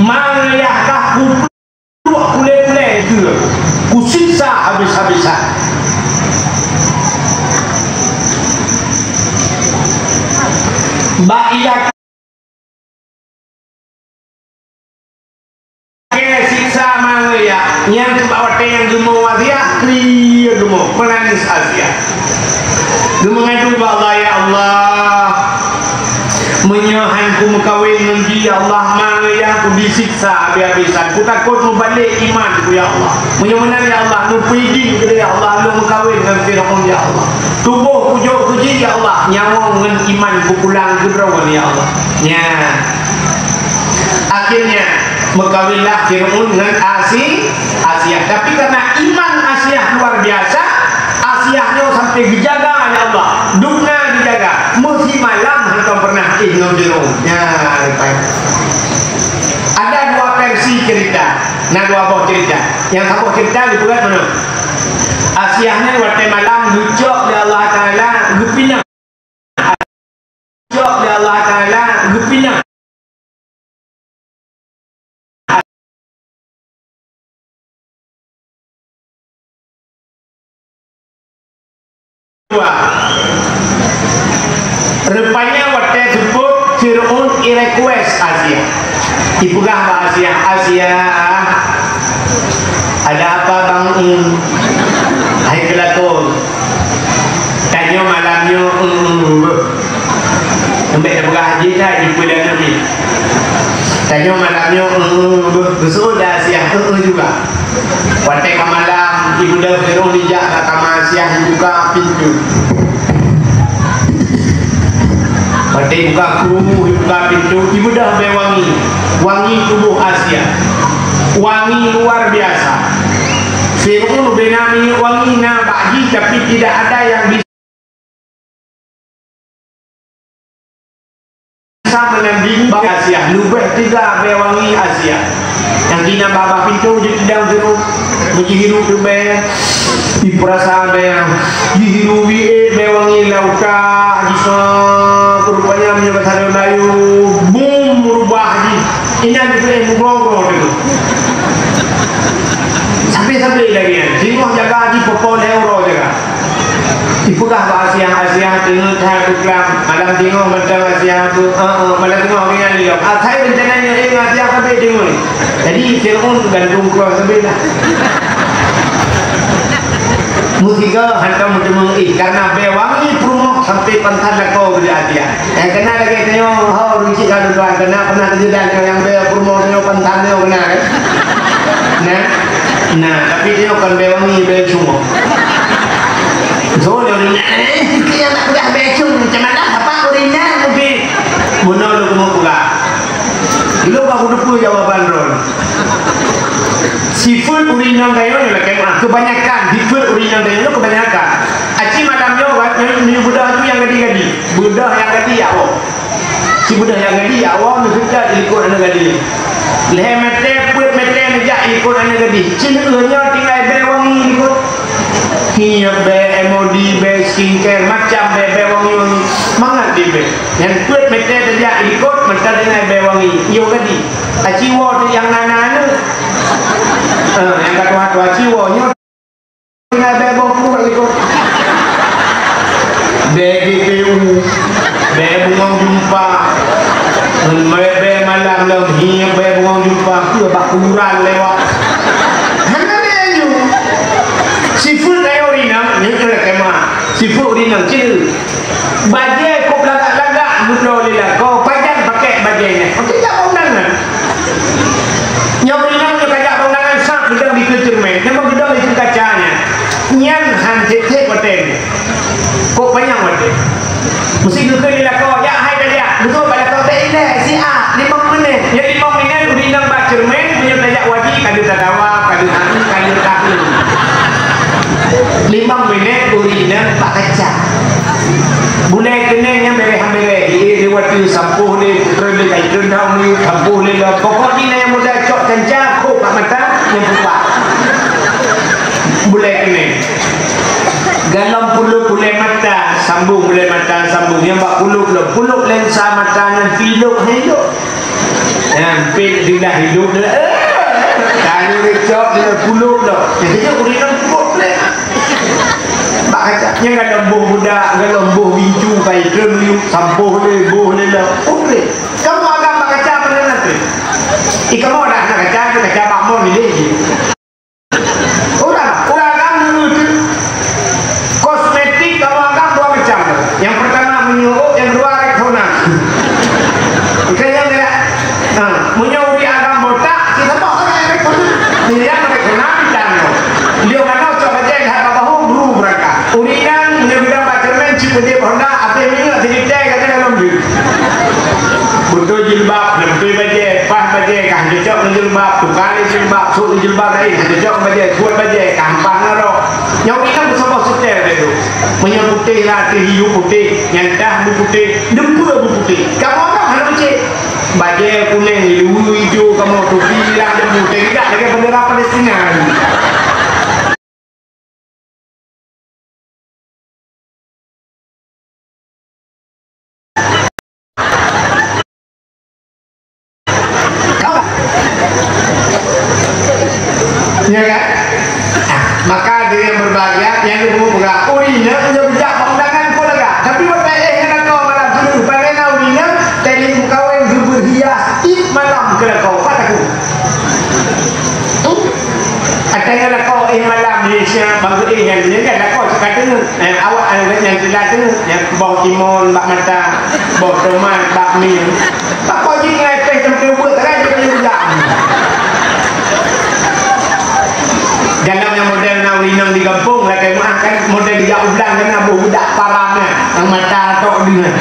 ma ngon yah kah kupluek ulèe-ulèe keue, kusiksa habéh-habésan. Bak ilakèe Kèe siksa ma ngon yah, nyan teuma watèe nyang geumoe Asia, kriet geumoe, meunangis Asia. Geumeungadu bak Allah, "Ya Allah, meunyoe han kumeukawen ngon jih, ya Allah, ma ngon yah kudisiksa habéh-habésan. Kutakot meubalek iman ku, ya Allah. Meunyoe meunan, ya Allah, neupeuidin keu lôn, ya Allah, lôn meukawen ngon Fir'aun, ya Allah. Tuboh kujok keu jih, ya Allah, nyawöng ngon iman kupulang keu droe, ya Allah." Nyan. Akhirnya, meukawenlah Fir'aun ngon Asi-, Asiah. Tapi karena iman Asiah luar biasa, Asiah nyoe sampai geujaga lé Allah. Dubna geujaga. Meusimalam hantom pernah éh ngon Fir'aun. Nyan, rupanya. Ada dua versi cerita. Na dua boh cerita. Nyang saboh cerita geupeugah meunoe. Asiah nyan watèe malam geucok lé Allah Taala, geupinah. Cok lé Allah Taala geupinah. Rupanya watèe seupôt Fir'aun i-request Asiah. Ipeugah bak Asiah, "Asiah, ada apa bang, em?" Hai keu lakoe. Tanyoe malam nyoe, em, em, beuh. Sampai tapeugah jih that di peue lagèe nyan. Tanyoe malam nyoe, em, em, beuh. Geuseuôt lé Asiah, em, em juga. Watèe ka malam, ibeudôh Fir'aun ijak bak kama Asiah, ibuka pintoe. Watèe ibuka krueng, ibuka pintoe, ibeudôh bèe wangi. Wangi tuboh Asiah. Wangi luar biasa. Fir'aun ubé na minyeuk wangi na bak jih, tapi tidak ada yang bisa meunandingi bak Asiah. Leubèh teuga bèe wangi Asiah. Nyang di na babah pintoe jeuet idang Fir'aun. Meujihirup teubèe, ipeurasa bèe, jihirup bèe wangi lam utak, jiseuôt, rupanya meunyoe basa layô, bum, meurubah jih. Inan jih meugrong-grong teuk. Sabe-sabe lagèe nyan. Singoh jaga jih, poh-poh lhèe uroe jaga. Ipeugah bak Asiah, Asiah teungeut that beuklam. Malam singoh mantong Asiah tu, eh, eh, malam singoh ringan lom. Asai rencana nyoe, eh, Asiah sabe teungeut. Jadi, Fir'aun geugantung keudroe sabe lah. Meusigoe hantom meuteumèe, eh, karena bèe wangi peurumoh sampai pantat lakoe bak Asiah. Nyang keunan lagèe tanyoe, ho, ureueng chik ka lôn tuan, keunan pernah keujeuet nyoe nyang bèe peurumoh nyoe pantat nyoe keunan, kan? Nah, nah, tapi nyoe kon bèe wangi, bèe ceumoh. So, nyoe ni, eh, sikit nyang nak peugah bèe ceumoh, macam mana? Apa ureueng nyan mungkin? Bunoe lôn keuneuk peugah. Lôn ka kuteupeu jawaban droen. Sifeuet ureueng inong tanyoe nyoe lakèe meu'ah. Kebanyakan, sifeuet ureueng inong tanyoe nyoe kebanyakan. Aci malam nyoe, nyoe, nyoe beudôh tu nyang gadi-gadi. Beudôh nyang gadi, ya Allah. Si beudôh nyang gadi, ya Allah, neuseukat di likot aneuk gadi. Lhèe mètè, peuet mètè neujak di likot aneuk gadi. Cit nyoe tinggai bèe wangi di likot. Hiep bèe, M O D bèe, skincare, macam bèe, bèe wangi-wangi. Mangat di bèe. Nyang peuet mètè tajak i likot, mata deungon bèe wangi. Yo gadi. Aci woe tu nyang na-na aneuk. Eh, nyang ka tuha-tuha aci woe nyoe. Deungon bèe boh pruet i likot. Bèe G P U. Bèe bungong jeumpa. Bèe, bèe malam lom hiep bèe bungong jeumpa. Keu bak kuburan lewat. Hana bèe nyoe. Sifeuet kaya ureueng inong, nyoe lakèe meu'ah. Sifeuet ureueng inong, cit. Bajèe kôp lagak-lagak geubloe lé lakoe, pajan pakèk bajèe nyan. Oke, jak bak undangan. Nyoe ureueng inong nyoe ka jak bak undangan, sat geudong dikeue ceureumen, nyoe geudong dikeue kaca nyan. Nyan han sép-sép watèe nyan. Kôp panyang watèe. Meusé geukheun lé lakoe, "Jak hai tajak." Beutôi bak lakoe, "Bèk ilèe, siat, limong minèt." Nyan limong minèt, ureueng inong bak ceureumen, meunyoe tajak u haji, ka lheueh tatawaf, ka lheueh taeu, ka lheueh taeu. Limong minèt ureueng inong bak kaca. Bulèe keunèng nyan bèrèh han bèrèh, di, di watèe sampôh lé, putra lé, kai treun daun lé, sampôh lé lom. Pokok jih na nyang muda cok canca, kôp bak mata, nyang pupat. Bulèe keunèng. Galom pulop bulèe mata, sambông bulèe mata, sambông nyang bak pulop lom. Pulop lensa mata nyan, pilop hai lop. Nyan, pet singgah hidup dia. Eh, kali recok dia pulop lom. Jadi, dia ureueng inong pulop lé. Bak kaca, nyang galom boh budak, galom boh bincu, kai treun lé, sampôh lé, boh lé lom. Pulop. Kamoe agam bak kaca apa nan tu? Ih, kamoe dah na kaca, kaca bak mon ni deh. Ureueng, ureueng agam ngeungeut. Kosmetik kamoe agam dua macam. Nyang peurtama meunyoe, nyang keudua Rexona. Bukan nyang dia. Ha, meunyoe ureueng agam botak, kita bawa kan Rexona. Pilihan Rexona bintang. Dia mana cok bajèe dah bahu bru berangkat. Ureueng inong meunyoe bidang bak ceureumen cit peujeuet Honda, abéh minyeuk silitèe ka teuka lom jeuet. Beutôi jilbab, leubeh bajèe, paih bajèe, ka han cocok ngon jilbab, tuka lé jilbab, sôk lé jilbab laén, han cocok ngon bajèe, buet bajèe, ka han paih ngon rok. Nyoe ureueng inong beusaboh seutèl lagèe tu. Meunyoe putéh lah ateueh ié putéh, nyang tah beuputéh, dumpeue beuputéh. Kamoe kan hana putéh. Bajèe kunéng, ijo, kamoe tupi lah, dumpeue, teuga lagèe bendera Palestina. Ya kan? Ah, maka hadirin yang berbahagia, nyang geupeugah, ureueng inong nyoe bijak Malaysia, bangsa eh, yang dia kan lakoe suka deungoe. Eh, awak, eh, yang sila deungoe. Yang boh timun bak mata, boh tomat bak mi. Lakoe jih ngai teh teuntèe buet, kan, dia punya budak. Dalam yang model na ureueng inong di gampông, lakèe meu'ah kan, model jak u blang kan, boh budak parang kan, nyang mata tok deungoe.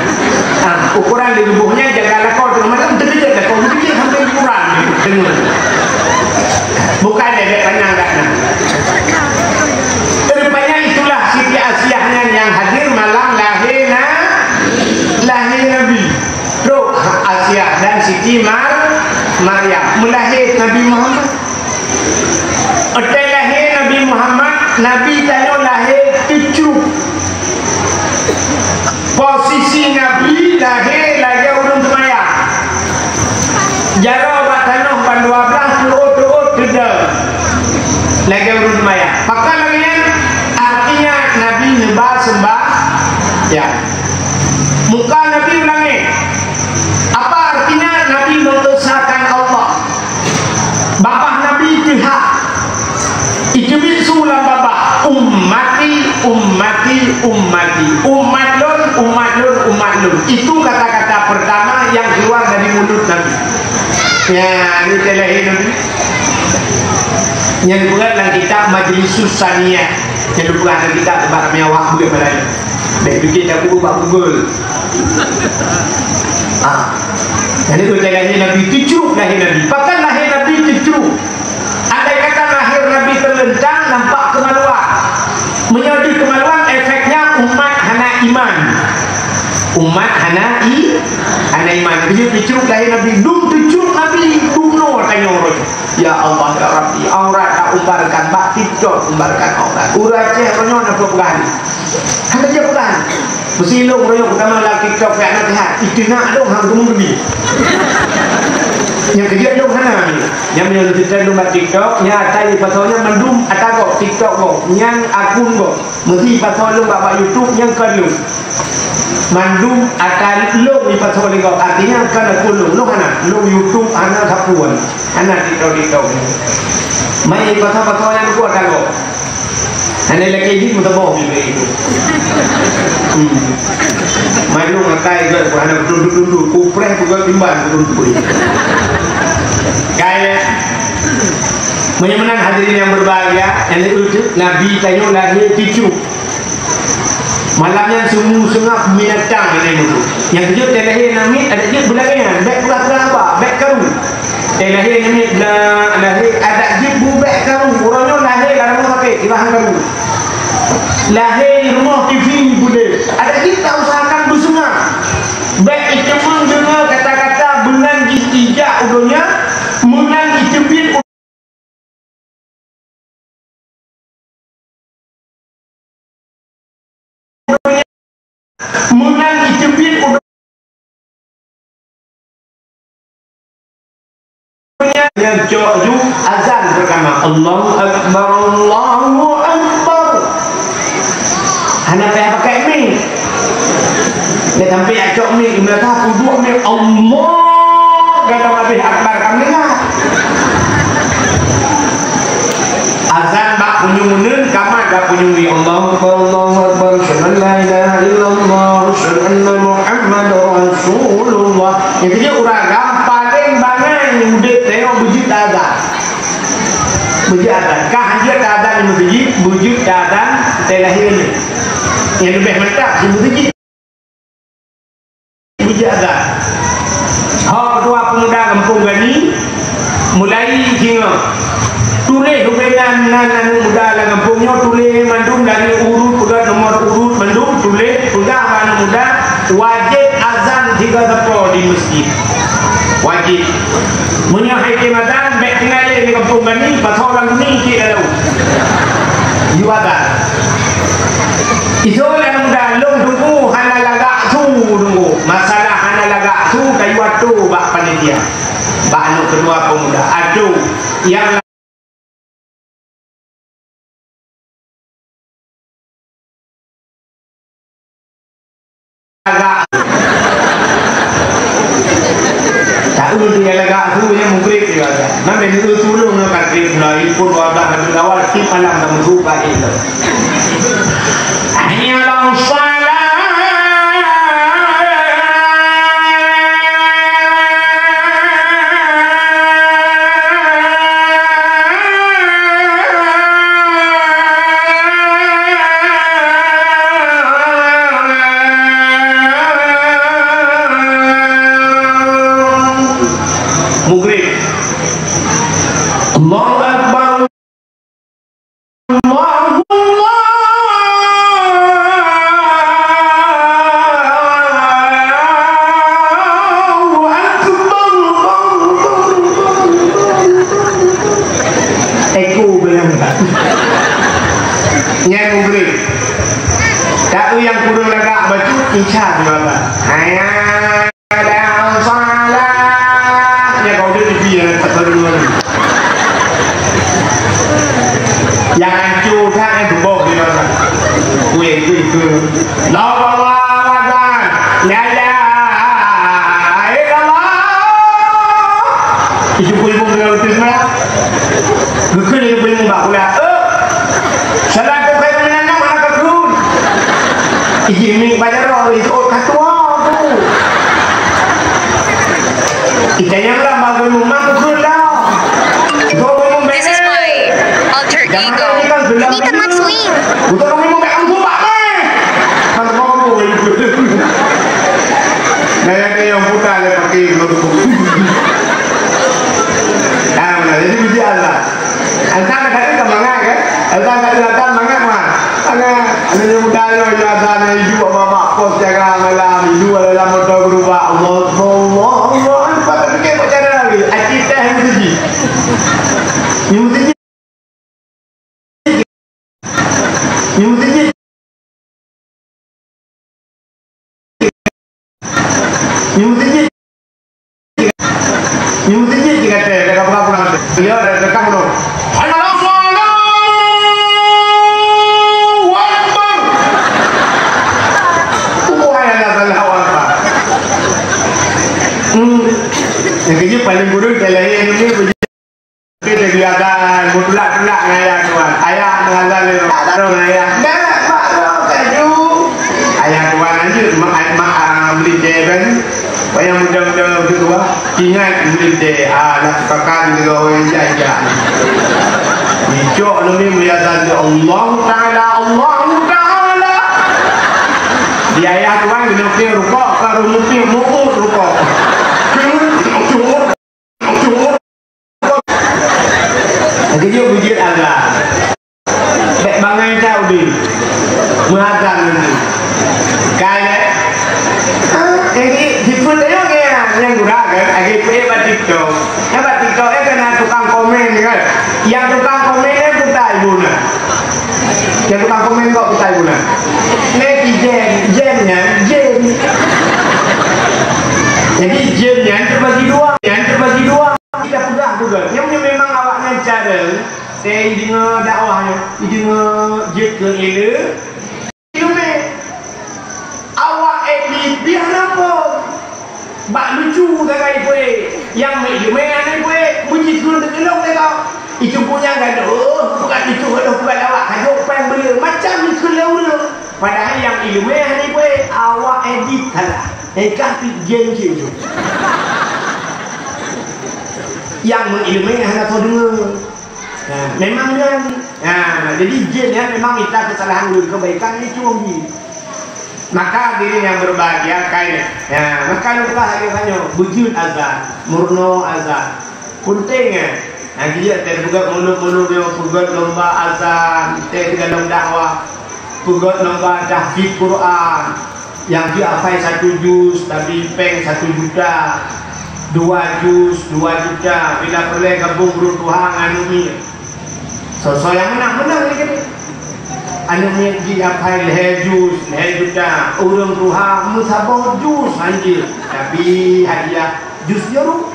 Ah, ukuran di tubuhnya jaga lakoe tu, macam terkejut lakoe, terkejut sampai ukuran deungoe. Bukan dia, dia pandang kat na. Rupanya itulah Siti Asiah nyan yang hadir malam lahé na-, lahé Nabi. Trok Asiah dan Siti Mar-, Maryam meulahé Nabi Muhammad. Watèe lahé Nabi Muhammad, Nabi tanyoe lahé teucruk. Posisi Nabi lahé lagèe ureueng seumayang. Jaroe bak tanoh ban dua blah, teuôt-teuôt keudeueng. Lagèe ureueng seumayang. Pakon lagèe nyan? Artinya Nabi neuba seumbah-, ya. Muka Nabi u langèt. Apa artinya? Nabi mengesakan Allah. Babah Nabi teuhah. Iteubiet su lam babah, "Ummati, ummati, ummati." Umat lôn, umat lôn, umat lôn. Itu kata-kata pertama yang keluar dari mulut Nabi. Nyan, ni teuh lahé Nabi. Nyan bukan lam kitab Majlisus Saniyah. Nyan bukan lam kitab, sebab ramè awak buet malam ni. Bèk pike tabu bak Google. Ah. Jadi, tu lahé Nabi teucruk, lahé Nabi. Pakon lahé Nabi teucruk? Andai kata lahé Nabi teuleuntang, nampak kemaluan. Meunyoe deuh kemaluan, efeknya umat hana iman. Umat hana i-, hana iman. Beujeuet teucruk lahé Nabi, dum teucruk Nabi, dum noe tanyoe roh. Ya Allah, ya Rabbi, aurat taumbarkan bak TikTok, umbarkan aurat. Ureueng Aceh roh nyoe na peue peugah. Hana jeuet peugah. Meusi lôn roh nyoe peugah lam TikTok, ya, na teuhah. Itu nak dong, hang geumeubi. Nyang keujeuet lôn hana ni. Nyang meunyoe lôn cerita lôn bak TikTok, nyang ata di pasal nyan mandum ata gob, TikTok gob, nyang akun gob. Meusi pasal lôn bak, bak YouTube, nyang kon lôn. Mandum ata lôn di pasal lôn gob, artinya kon akun lôn. Lôn hana, lôn YouTube hana sapeue. Hana TikTok-TikTok. Mai pasal-pasal nyang dua tanggoh. Hana lagèe jih meusaboh jih lagèe itu. Hmm. Mai lôn akai ke, hana beutunduk-tunduk, kupreh peugah timbang beutunduk. Kaya. Meunyoe meunan hadirin yang berbahagia, yang diutus Nabi tanyoe lahé teucruk. Malam nyan seumu seungab binatang nyan meutu. Nyang keujeuet teuh lahé namiet adak jeuet beulagèe nyan, bèk peugah-peugah haba, bèk karu. Teuh lahé namiet bla-, lahé adak jeuet bubèk karu. Uroe nyoe lahé lam rumoh sakét, sibahan karu. Lahé rumoh T V budé. Adak jeuet ta usahakan beuseungab. Bèk iteumeung deungö kata-kata meunan jih ijak u donya, meunan iteubiet u Meunan iteubiet u donya nyan cok ju azan pertama. Allahu Akbar, Allahu Akbar. Hana payah pakai mik. Dah sampai cok mik, udah tahu dua mik. Allah, kata Nabi Akbar kami lah. Azan bak punyueng uneun, kamat bak punyueng wie. Allahu Akbar, Allahu Akbar, asyhadu an la ilaha illallah, asyhadu anna Muhammadar Rasulullah. Nyang keujeuet ureueng agam paléng bangai udép tanyoe beujeuet azan. Beujeuet azan. Ka hanjeuet azan di meuseujid, beujeuet azan teuh lahé nyoe. Nyang leubeh mantap di meuseujid. Beujeuet azan. Ho, Ketua Pemuda Gampông Gani, mulai singoh. Tuléh ubé nan, nan aneuk muda lam gampông nyoe, tuléh mandum dari urut, peugah nomor urut mandum, tuléh, peugah bak aneuk muda, wajéb azan tiga sapo di meuseujid. Wajéb. Meunyoe han tem azan, bèk tinggai lé di gampông Gani, pasoe lam guni cit lalu. Yue azan. Isoe lé aneuk muda, lôn teungku hana lagak su teungku. Masalah hana lagak su, kayue atô bak panitia. Bak aneuk keudua pemuda. Atô nyang lagak. Tahu dia lagak tu, dia mungkrik dia. Nabi dulu tulung dengan kafir mulai. Pun dua belas Rabiul Awal, tiep malam kamoe buka itu. Hayya 'alas shalah. Maghrib. Allahu Akbar. Allahu Akbar. Eko bilang tak. Nyan Maghrib. Tak tu yang kurang lagak baca, Isya juga tak. Hayya 'alas shalah. Ya, kau duduk di pia, tak tahu dulu. Yang hancur kan, eh, bubuk di mana? Kue itu, itu. Allahu Akbar. La ilaha illallah. Itu pun ibu kena betul semua. Geukheun ibu pun ibu bak kuliah. Eh, salah tu kayu menanam anak kebun. Iji mi bayar roh, itu ka tuha tu. Kita yang lam bagi rumah pukul dah. Itu rumah This is bebek. My alter ego. Jangan kau ni kan gelap. Ini kan ni. Mak Swing. Bukan rumah kat kampung, Pak, eh. Kan rumah kamu, eh. Nah, yang, yang putar, eh, pakai rumah tu. Ah, benar. Jadi, puji Allah. Entah kata ka mangat, kan? Entah kata datang mangat, mah. Mangat. Aneuk muda nyoe, nyoe ada aneuk iduek bak, bak pos jaga malam, iduek dalam moto gerubak. Allah, Allah, Allah. Lepas tu fikir buat cara lagi. Aci teh mesti ji. Ni mesti ji. Ni mesti ji. Ni mesti ji. Ni mesti ji, dia kata, dia kata, "Pulang, pulang." Dia dah rekam tu. Allahu Akbar. Bukan Allahu Akbar. Hmm. Yang kerja paling buruk dalam yang ni. Kita kelihatan, beutulak-tulak ngon ayah tuan. Ayah mengazan lé, tak tahu ngon ayah. Dah, mak, dah, kaju. Ayah tuan lanjut, mak, mak, ah, beli teh kan. Payah muda-muda tu tua. Ingat beli teh, ah, nak kakak juga orang jajak. Dicok nami melihat azan dia, Allahu Ta'ala, Allahu Ta'ala. Di ayah tuan, kena pergi rukuk, kalau mungkin muut rukuk. Cuma, cuma, Lagèe nyoe beujeuet azan. Bèk bangai that udeb. Meuazan nanti. Ka lheuh. Jadi, jipeuet ayong nyang, nyang gura kan, lagèe peuet bak TikTok. Nyang bak TikTok, eh, keunan tukang komen kan. Nyang tukang komen, eh, buta ibu na. Nyang tukang komen kok buta ibu na. Netizen, zen nyan, zen. Jadi, zen nyan terbagi dua. Nyan terbagi dua. Kita peugah juga. Nyang memang awak nyan cara, saya dengar dakwah nyan, dengar jeuet keu ele. Ileumèe. Awak edit biar napa? Bak lucu sagai pue. Nyang meuileumèe hana pue. Bunyi keu teukeulong teuka. Itu punya gadoh, bukan itu gadoh, bukan awak kajok pèng beu. Macam itu lé ureueng. Padahai nyang ileumèe hana pue. Awak edit salah. Eh, ka pi jen cit tu. Nyang meuileumèe hana soe deungoe. Nah, memang nyan. Nah, jadi jén nyan memang mita keusalahan ulôn, keubaikan lé cong jih. Maka hadirin yang berbahagia, kai, nah, maka lôn peugah lagèe nyoe, beujeuet azan, meurunoe azan. Peunteng, eh. Nah, jadi, teupeugöt mulod-mulod nyoe, peugöt lomba azan, teupeugöt lomba dakwah, peugöt lomba tahfidz Quran. Nyang jeuet hafai satu juz, tapi pèng satu juta, dua juz, dua juta, bila peureulèe gabong ureueng tuha ngon aneuk miet. Soe-soe nyang meunang, meunang lagèe nyan. Aneuk miet jih hafai lhèe juz, lhèe juta, ureueng tuha meusaboh juz hanjeuet, tapi hadiah juz juru.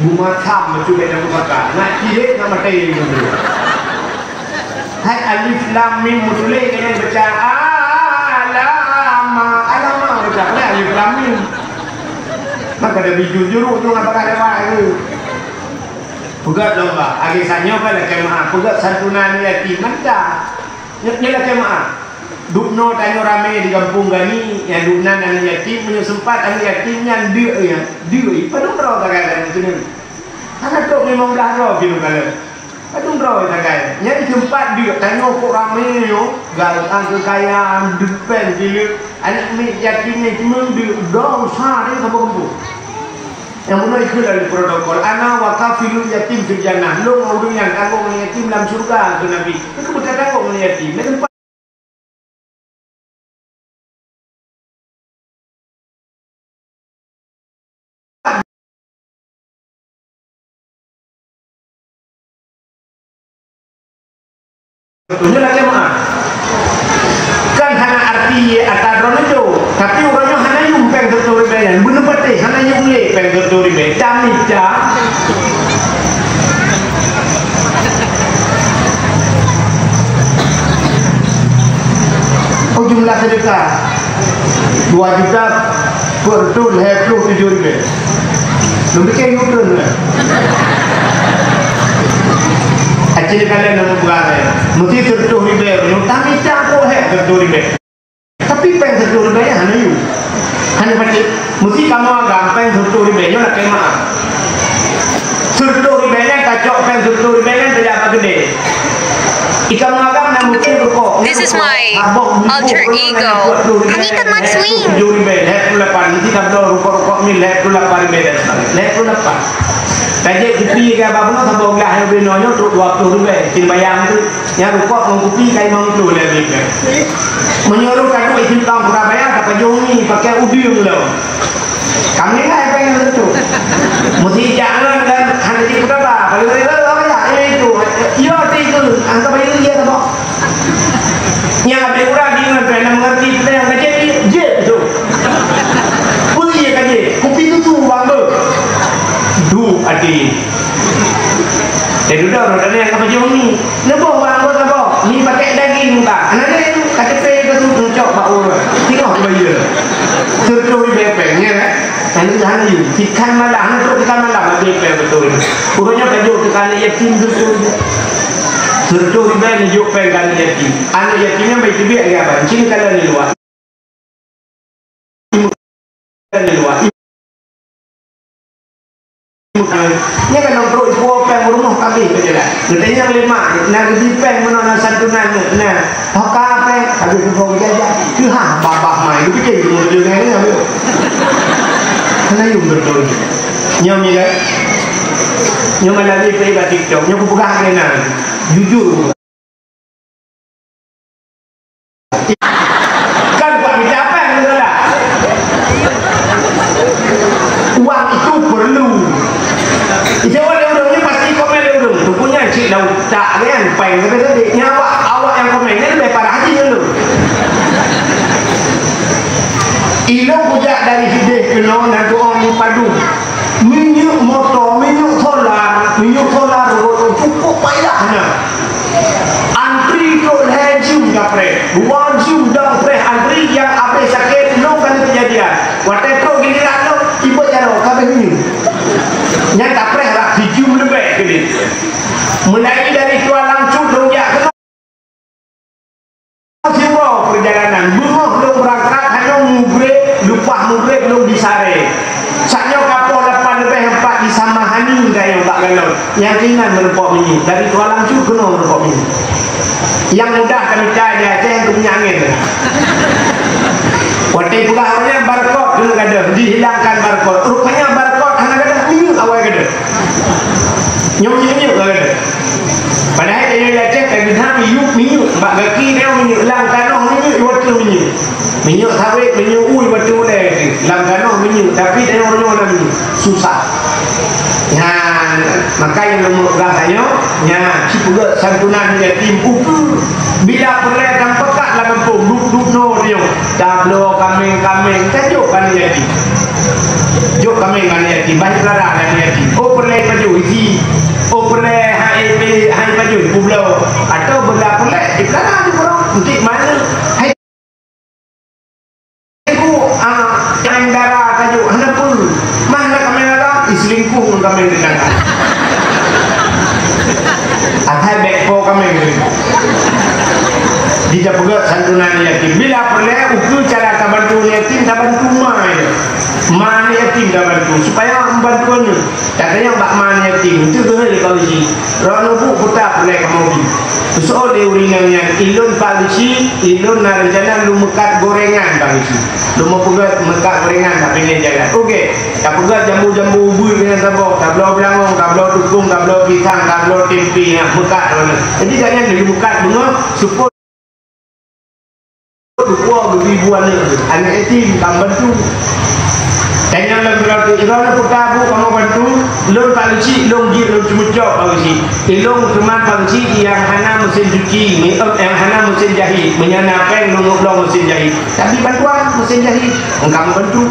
Bumatam meucubit dan beubaka, nak cihek nak maté. Hai alif lam mim meutuléh ngon baca alama, alama baca. Hai alif lam mim. Maka ada bijur juruk tu nak pakai lewat tu. Peugöt lom bah, akhé saat nyoe kan lakèe meu'ah, peugöt santunan yatim mantap. Nyoe, nyoe lakèe meu'ah. Dubnoe tanyoe ramé di gampông Gani, nyang dubnan aneuk yatim, meunyoe seumpat aneuk yatim nyan deuk, ya, deuk, padum droe sagai keuneuk. Hana trok limong blah droe keuneuk kalon. Padum droe sagai. Nyan seumpat deuk, tanyoe kok ramé nyoe, galak keukayaan, deuk péng sileuk, aneuk miet yatim nyan cuma deuk, dong sa deh saboh gampông. Nyang bunoe ikheun laju protokol, "Ana wa kafilul yatim fil jannah." Lôn ngon ureueng nyang tanggong ngon yatim lam syeuruga, kheun Nabi. Nyoe keuh beuka tanggong ngon yatim. Nyoe teumpat Nyoe lakèe meu'ah. Kan hana arti ata droeneuh jok, tapi uroe nyoe hana yum péng sireutoh ribèe nyan. Beuneupatéh hana yum lé péng sireutoh ribèe. Camica. Oh, jumlah sedekah. Dua juta per tu lhèe ploh tujoh ribèe. Lôn pikir you turun lah. Acil kalian nama berada. Mesti seratus ribèe. Nyoe tak minta kok hèk seratus ribèe. Tapi péng seratus ribèe hana you. Hana pacit. Mesti kamoe agam péng seratus ribèe nyoe nak kema. Seratus ribèe nyan tacok péng seratus ribèe nyan tajak bak keudè. Ikan magang na mungkin rukok. This is my alter ego. Anita Matswing. Tujuh ribèe, lhèe puluh lapan. Nanti tabloe rukok-rukok ni lhèe puluh lapan ribèe dan sebagainya. Lhèe puluh lapan. Tajak kupi ke abang pun saboh gelah yang beli nyonya untuk dua puluh ribèe. Cin bayang tu. Yang rukok ngon kupi kai limong puluh lebih. Menyuruh kadu isi tang Surabaya, tak pajong ni, pakai udung lo. Kami lah apa yang tentu. Mesti jangan dan hana dikutaba. Kalau mereka apa ya, ya itu. Ya, itu. Angkat baju dia apa? Yang ada orang di mana pernah mengerti kita yang kecil, dia, dia tu. Pun dia kaji. Kupi tu tu, bang tu. Du, ati. Jadi udah, udah ni yang apa jong ni? Neuboh bang, boh saboh. Ni pakai daging, bang. Anak dia tu, K T P ke tu, cok bak urut. Tengok tu bayar. Seratus ribèe péng, ya kan? Hana, hana you. Tikan malam, hana trok tikan malam, habis péng beutôi. Pokoknya, tajok teuka aneuk yatim beutôi. Seratus ribèe neujok péng keu aneuk yatim. Aneuk yatim nyan bai teubiet lé abang. Cina kalau ni luar. Kan ni luar. Nyan kan nong trok ipo péng rumoh habis ke jalan. Geutanyong lé mak, na geubi péng meunoe na santunan na. Hoka péng, habis rumoh geujajak. Teuhah babah mai, geupike rumoh geujajak nyan. Hana yum beutôi. Nyoe mila. Nyoe malam ni pergi bak TikTok, nyoe kupeugah keunan. Jujur. Kan buat macam apa yang salah? Uang itu perlu. Jawab lé ureueng ni pasti komen lé ureueng. Rupanya cik dah utak kan, paeng sabe-sabe. Nyawa awak yang komen ni lebih parah haji ngon lôn. Ilôn kujak dari hideh keunoe na doa mupadu. Minyeuk moto, minyeuk solar, minyeuk solar rot cukup payah na. Antri trok lhèe jeuem dapreh, dua jeuem dapreh antri nyang abéh sakét lôn kali keujadian. Watèe trok giliran lôn, tiba jaroe ka abéh minyeuk. Nyan dapreh lah sijeuem leubeh keudéh. Meulai dari Kuala Lumpur lôn jak keunoe. Siuroe peurjalanan, beungoh lôn beurangkat, hana mugreb, leupah mugreb lôn di Saree. Saat nyoe ka poh lapan leubeh empat di Samahani gayong bak galon. Nyang ringan meurumpok minyeuk, dari Kuala Lumpur keunoe meurumpok minyeuk. Nyang mudah kami cai di Aceh keu minyeuk angén. Watèe peugah awaknyan barcode keuneuk gadôh, dihilangkan barcode. Rupanya barcode hana gadôh, minyeuk awai gadôh. Nyoe minyeuk-minyeuk ka gadôh. Padahai tanyoe di Aceh ka geuham minyeuk, minyeuk. Bak gaki tanyoe minyeuk, lam tanoh minyeuk, iwa teuh minyeuk. Minyeuk sawét, minyeuk ui, iwa teuh ulèe. Lam tanoh minyeuk, tapi tanyoe uroe nyoe hana minyeuk. Susah. Nyan, maka nyang lôn peugah tanyoe, nyan, ci peugöt santunan yatim ukeue. Bila peureulèe tampeukat lam gampông, duek-duek noe tanyoe. Tabloe kaméng-kaméng, tajok keu aneuk yatim. Jok kaméng keu aneuk yatim, bah ipeulara keu aneuk yatim. Oh peureulèe pajoh isi, oh peureulèe hai pi, hai pajoh ipubloe. Atau beuga peureulèe, ipeulara di peuruet. Entik mana? Hai ibu, ah, kaméng dara tajok, hana peue. Mah na kaméng dara, iselingkuh ngon kaméng tetangga. Peugah santunan yatim. Bila peureulèe, ukeue cara tabantu yatim, tabantu ma nyan. Ma yatim tabantu, supaya membantu aneuk. Tatanyong bak ma yatim, itu geuhôi Pak Geuchik. Droeneuh bu kuta peureulèe kamoe bi. Seuôt lé ureueng nyan, "Ilôn Pak Geuchik, ilôn na reuncana lôn meukat gorengan Pak Geuchik. Lôn meupeugöt meukat gorengan bak binéh jalan." Oke, tapeugöt jambu-jambu ubeut ngon saboh, tabloe beulangong, tabloe teupông, tabloe pisang, tabloe tempe, ha, meukat droeneuh. Jadi, gobnyan lôn meukat beungoh seupôt Tuwoe geubri bu aneuk, aneuk yatim, ka bantu. Tanyong lom droe teuh, "Droeneuh peugah bu kamoe bantu, lôn Pak Geuchik, lôn jeuet lôn ceumeucok Pak Geuchik. Ilôn teuma Pak Geuchik nyang hana meusén cuci, mi-, eh, nyang hana meusén jahit. Meunyoe na péng lôn bloe meusén jahit." Tapi bantuan meusén jahit, ka bantu.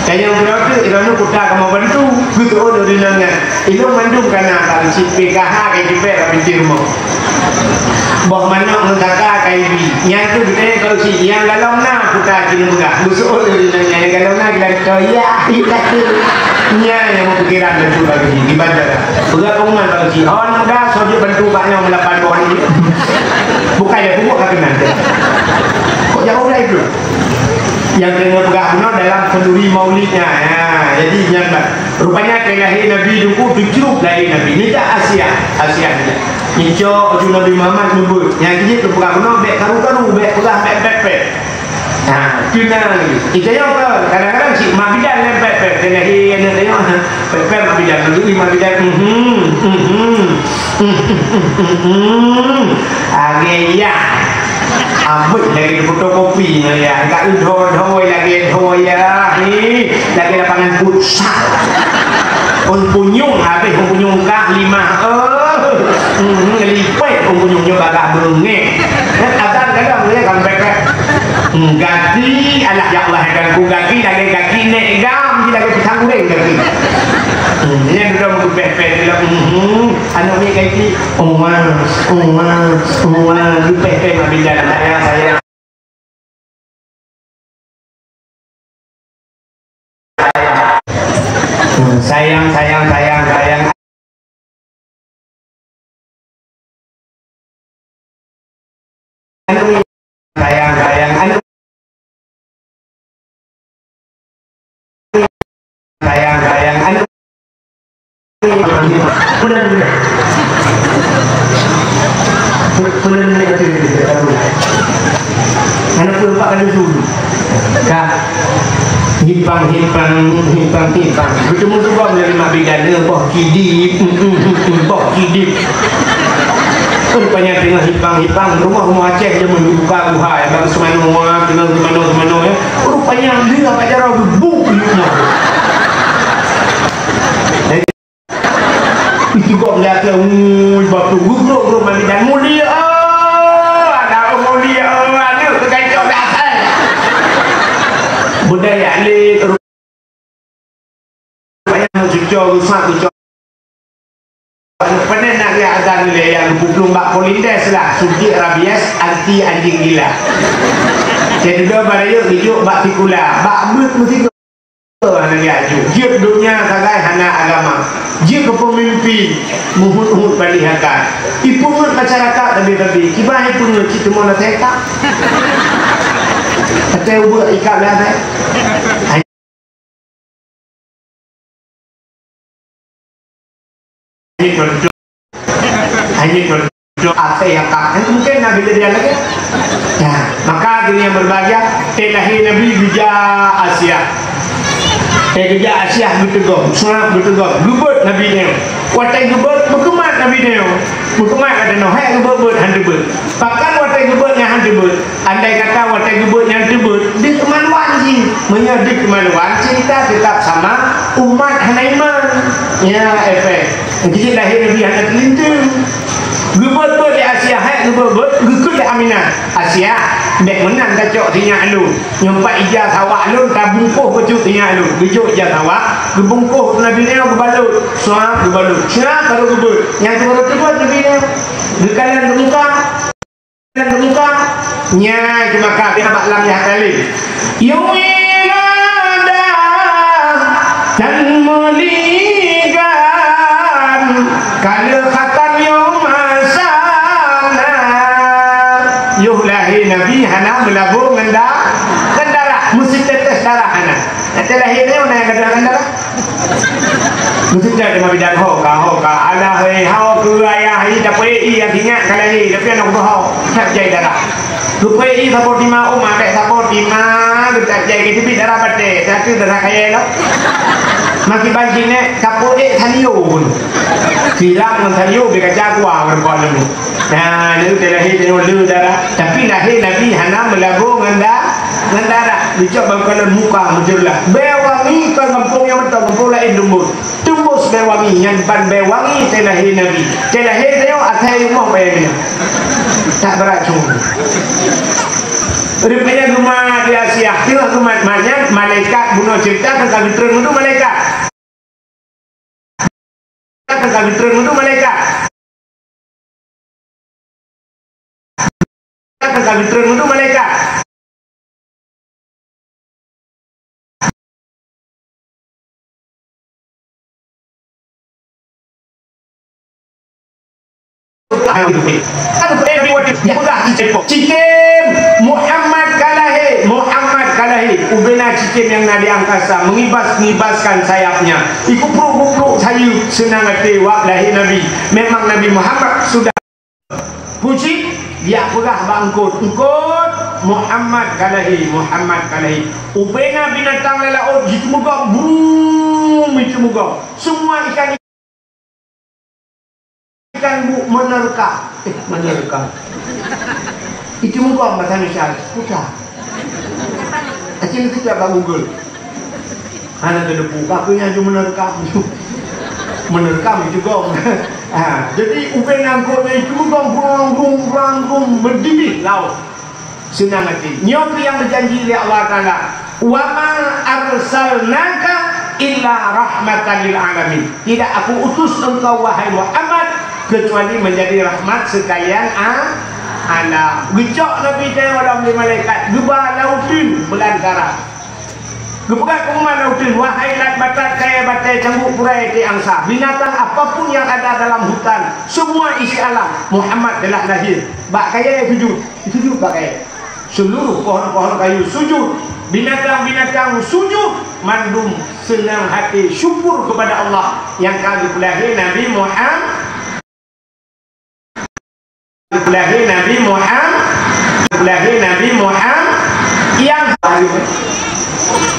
Tanyong droe teuh, "Droeneuh peugah kamoe bantu, keu tuwoe lôn rinang nyan." Ilôn mandum ka na, Pak Geuchik, P K H ka jipék bak pintoe rumoh. Boh manok ngon kaka ka ibi. Nyan keuh geutanyong Pak Geuchik, nyang galom na, peugah keu lôn peugah. Beuseuôt lôn nyan, nyang galom na, gila toyah, ih, kata. Nyan nyang meupikiran laju Pak Geuchik, di bandara. Peugah pengumuman Pak Geuchik, "Hon muda, soe jeuet bantu bak nyoe meulapan boh ni." Bukan ya, pupuk ka keunan. Kok jauh dah itu? Nyang keuneuk peugah bunoe dalam khanduri maulidnya. Ya, jadi nyan bah. Rupanya keu lahé Nabi Teungku, tujoh lahé Nabi. Nijak Asia, Asia nijak. Icok aju Nabi Muhammad nyebut. Nyang keu jeuet teupeugah bunoe bèk karu-karu, bèk peugah bèk pèt-pèt. Nah, keunan lagi. Icok nyoe ke, kadang-kadang cit mak bidan lem pèt-pèt. Keu lahé aneuk nyoe, ha, pèt-pèt mak bidan. Lalu mak bidan, mhm, mhm, mhm, mhm. Agak ya. Abot lagèe fotokopi nyan ya. Ka dho-dho lagèe dho ya. Ni, lagèe lapangan futsal. Ôn punyueng habéh, ôn punyueng kah limah. Eh, hmm, lipet ôn punyueng nyoe bagah beungéh. Adan kadang dia kan pepet. Hmm, gaki, alah ya Allah, ganggu gaki, lagèe gaki nèk gam, lagèe pisang goreng gaki. Hmm, dia duduk beupeh-peh dalam, hmm, aneuk miet gaki. Umas, umas, umas, dipeh-peh mak bidan, sayang, sayang. Sayang, sayang, sayang, sayang. Sayang, sayang, aneuk. Sayang, sayang, aneuk. Aneuk peuleumah kali dulu. Ka. Hipang, hipang, hipang, hipang. Beutemu tu bang dari mak bidan, eh, boh kidip, mm, mm, mm, mm, boh kidip. Rupanya tengah hipang-hipang, rumah-rumah Aceh jameun dibuka buhai, bang semanoe, dengan semanoe-semanoe, ya. Rupanya dia apa cara bubuk di rumah. Itu kok melihat dia, ui, batu, guruk-guruk mandi dan mulia, oh, ada mulia, oh, ada kekacau dasar. Budaya ni, rupanya cucok, rusak, cucok. Pernah nak lihat azan ni, yang geupeuplueng bak Polindes lah, suntik rabies, anti anjing gila. Saya duduk barayuk, dijok bak sikula, bak beuet meusigoe. Hana geujak jeuet. Jeuet donya sagai hana agama. Jeuet keu peumimpin muhut-uhut bali hakan. Ipeungeut masyarakat leubeh-leubeh. Kiban ipeungeut cit teuma na teka. Até ubeut ikab lé até. Hanya contoh, hanya contoh apa yang tak, mungkin Nabi lebih lagi. Nah, maka dunia berbahagia, teh lahir Nabi geujak Asia. Teh geujak Asia geuteugom, seurap geuteugom, geubeuet Nabi nyoe. Watèe geubeuet, meukeumat Nabi nyoe. Meukeumat kata noh, hai geubeuet-beuet, han teubeuet. Bahkan watèe geubeuet nyan han teubeuet. Andai kata watèe geubeuet nyan teubeuet, deuh keumaluan jih. Meunyoe deuh keumaluan, cerita tetap sama, umat hana iman. Ya, efek. Jadi lahir Nabi hana teulinteung. Geubeuet-beuet lé Asia, hai geubeuet-beuet, geukheun lé Aminah. Asia, bèk meunan tacok sinyak lôn. Nyoe pat ija sawak lôn, tabungkôh bacut sinyak lôn. Geujok ija sawak, geubungkôh Nabi nyoe geubalot. Suap geubalot. Siap baru geubeuet. Nyang tu baru teubeuet Nabi nyoe. Geukalon muka. Muka, nyan keumakan, pih abak lam nyan kali. Yue madah dan meuligan, ka lheueh khatam yue masa na. Yue lahé hana meulabô ngon da-, ngon darah, meusti tetes darah hana. Watèe lahé nyoe na nyang gadôh ngon darah. Meusti teuma bidan ho ka, ho ka. Alah, hei, ho keu ayah, hei, tapeuék ié, ingat ka lahé, tapi aneuk geuh ho. That jai darah. Geupeuék ié saboh tima, oh, maté saboh tima, geutat jai, geuteubiet darah batèe, tapi darah kayèe lom. Makiban jinéh, tapeuék salio pun. Siram ngon salio, bèk kaca kuah ngon kon lom. Nah, lheueh teulahé tanyoe le darah. Tapi lahé Nabi hana meulabô ngon da-, ngon darah. Geucok bak kalon muka meujeulaih. Bèe wangi kon gampông nyang mantong, gampông laén teumbus. Teumbus bèe wangi, nyan ban bèe wangi teulahé Nabi. Teulahé tanyoe asai rumoh bèe nyan. Tak beuracun. Rupanya geumat di Asia. Tengok geumat, mat nyan malaikat bunoe ceurita ka geutreun meudua malaikat. Ka geutreun meudua malaikat. Ka geutreun meudua malaikat. Cikem, Muhammad ka lahé, Muhammad ka lahé. Ubena cikem nyang na di angkasa mengibas-ngibaskan sayapnya. Ikupru-kupru sayeup seunang até wak lahé Nabi. Memang Nabi Muhammad sudah puji, jak peugah bak eungkôt, "Eungkôt, Muhammad ka lahé, Muhammad ka lahé." Ubena binatang lam laôt jiteumugom, brum, jiteumugom. Semua ikan Ikan bu menerka. Eh, menerka. Itu muka bahasa Indonesia. Susah. Acil kita bak Google. Hana teudepu. Kakeunya ju menerka. Menerka itu gong. Ha, jadi ubena eungkôt itu gong, brung, brung, brung, brung, berdiri laut. Seunang até. Nyoe keuh nyang geujanji lé Allah Taala, "Wa ma arsalnaka illa rahmatan lil alamin." Tidak Aku utus engkau, wahai Muhammad, kecuali menjadi rahmat sekalian a-, alam. Geucok Nabi tanyoe lom lé malaikat, geuba lam uteuen beulantara. Geupeugah keu umat lam uteuen, "Wahai lat batat, kayèe batèe, cangguek purai, iték angsa, binatang apapun yang ada dalam hutan, semua isi alam, Muhammad telah lahir." Bak kayèe sujud. Sujud bak kayèe. Seluruh pohon-pohon kayu sujud, binatang-binatang sujud, mandum seunang até syukur kepada Allah nyang ka geupeulahé Nabi Muham-, geupeulahé Nabi Muham-, geupeulahé Nabi Muham-, nyang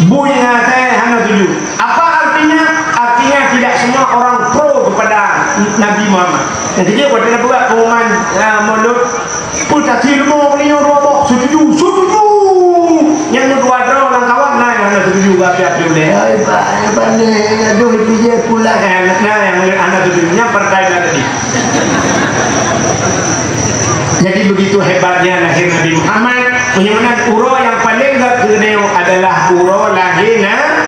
Buya saya hana setuju. Apa artinya? Artinya tidak semua orang pro kepada Nabi Muhammad. Jadi, dia buat dia buat pengumuman, ah, Maulud. Pun tak sih, lu mau beli yang dua box, setuju, setuju. Yang dua drone orang kawan, nah, yang hana setuju, api-api boleh. Hai, Pak, yang pandai, aduh, itu je pulang. Eh, nah, yang hana setuju, yang partai dah tadi. Jadi, begitu hebatnya lahir Nabi Muhammad. Meunyoe meunan uroe nyang paleng gèt keuneuk adalah uroe lahé Na-,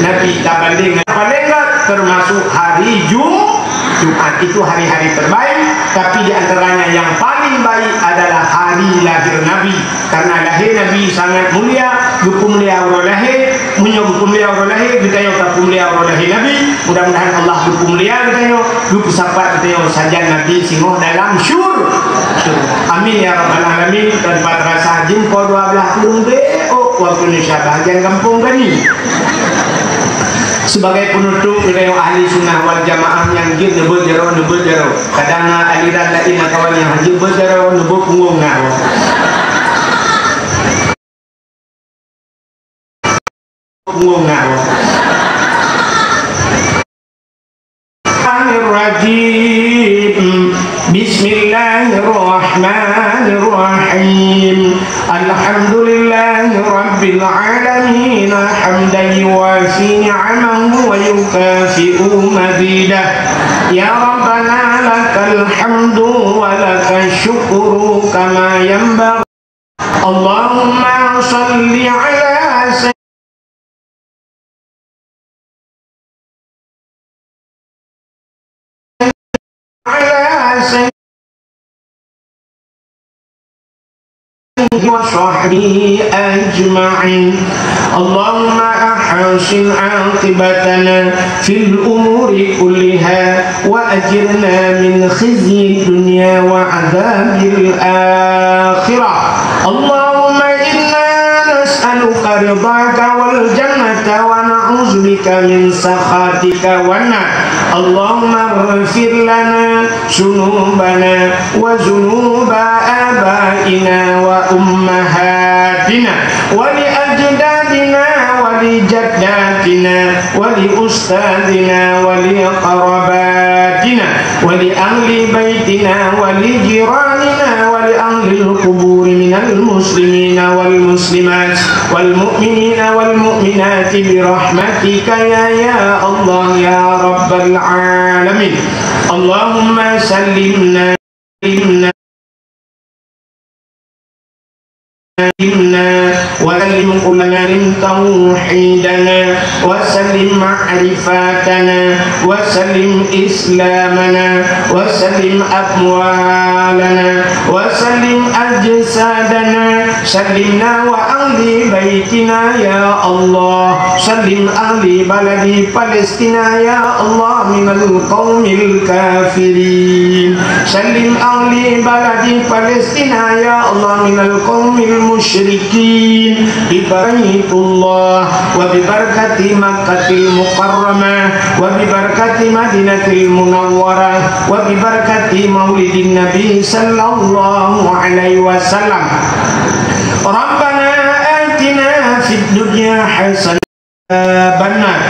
Nabi. Tabandéng nyang paleng gèt, termasuk hari Ju-, Jumat. Itu hari-hari terbaik, tapi di antaranya yang paling baik adalah hari lahir Nabi. Karena lahé Nabi sangat mulia, geupeumulia uroe lahé. Meunyoe geupeumulia uroe lahé, geutanyoe tapeumulia uroe lahé Nabi. Mudah-mudahan Allah geupeumulia geutanyoe, geupeusapat geutanyoe sajan Nabi singoh dalam syur-, syurga. Amin ya rabbal alamin. Tanpa terasa jeuem poh dua belas kureueng deh, oh, waktu Indonesia bahagian gampông tadi. Sebagai penutup, geutanyoe ahli sunnah wal jamaah nyang jeuet neubeuet jaroe, neubeuet jaroe. Kadang na aliran laén na kawan nyang hana jeuet beuet jaroe, neubeuet punggong na. Punggong na. Bismillahirrahmanirrahim. Alhamdulillahi rabbil alamin, hamdan yuwafi ni'amahu wa yukafi'u mazidah. Ya Rabbana lakal hamdu wa lakasy syukru kama yanbaghi. Allahumma shalli ala وصحبه أجمعين. اللهم أحب أحسن عاقبتنا في الأمور كلها وأجرنا من خزي الدنيا وعذاب الآخرة. اللهم إنا نسألك رضاك والجنة ونعوذ بك من سخطك والنار. اللهم اغفر لنا ذنوبنا وذنوب آبائنا وأمهاتنا ولأجدادنا ولجداتنا ولأستاذنا ولقراباتنا ولأهل بيتنا ولجيراننا ولأهل القبور من المسلمين والمسلمات والمؤمنين والمؤمنات برحمتك يا، يا الله يا رب العالمين. اللهم سلمنا، سلمنا، سلمنا، وسلم قلوبنا، وسلم توحيدنا، وسلم معرفتنا، وسلم إسلامنا، وسلم أموالنا، وسلم أجسادنا، سلمنا وأهل بيتنا يا الله، سلم أهل بلد فلسطين يا الله من القوم الكافرين، سلم أهل بلد فلسطين يا الله من القوم المشركين، ببركة الله وببركة مكة المكرمة وببركة مدينة المنورة وببركة مولد النبي صلى الله عليه وسلم. ربنا آتنا في الدنيا حسنة وفي الآخرة حسنة وقنا عذاب النار.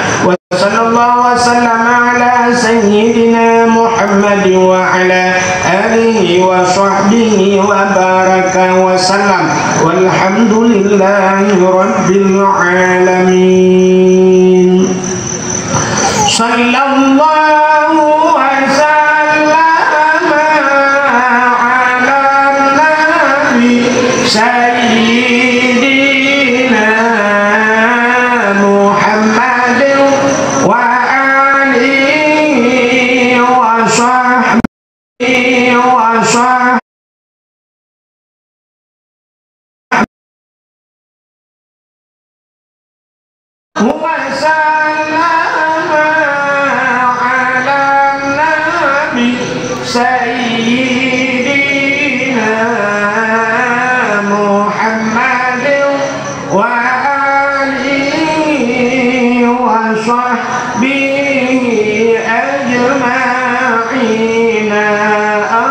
وصلى الله وسلم على سيدنا محمد وعلى آله وصحبه وبارك وسلم. والحمد لله رب العالمين. صلى الله وسلم على النبي سيدنا محمد وآله وصحبه وصحبه وسلم على النبي سيدنا محمد وآله وصحبه أجمعين.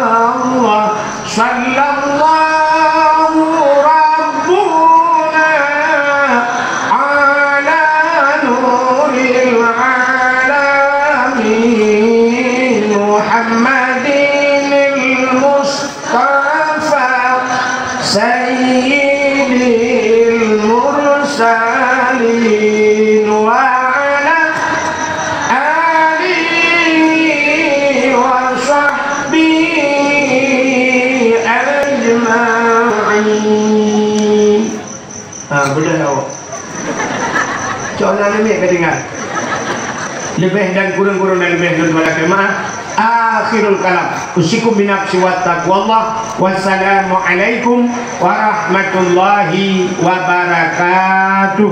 الله صلى الله ربنا على نور العالمين محمد المصطفى سيد المرسلين وعلى آله وصحبه أجمعين. Ha, boleh awak. Cok na leumeh ka tinggai. Leubeh dan kureueng-kureueng dan leubeh lôn tuan lakée meu'ah. Akhirul kalam. Usikum binafsi wa taqwallah. Wassalamualaikum warahmatullahi wabarakatuh.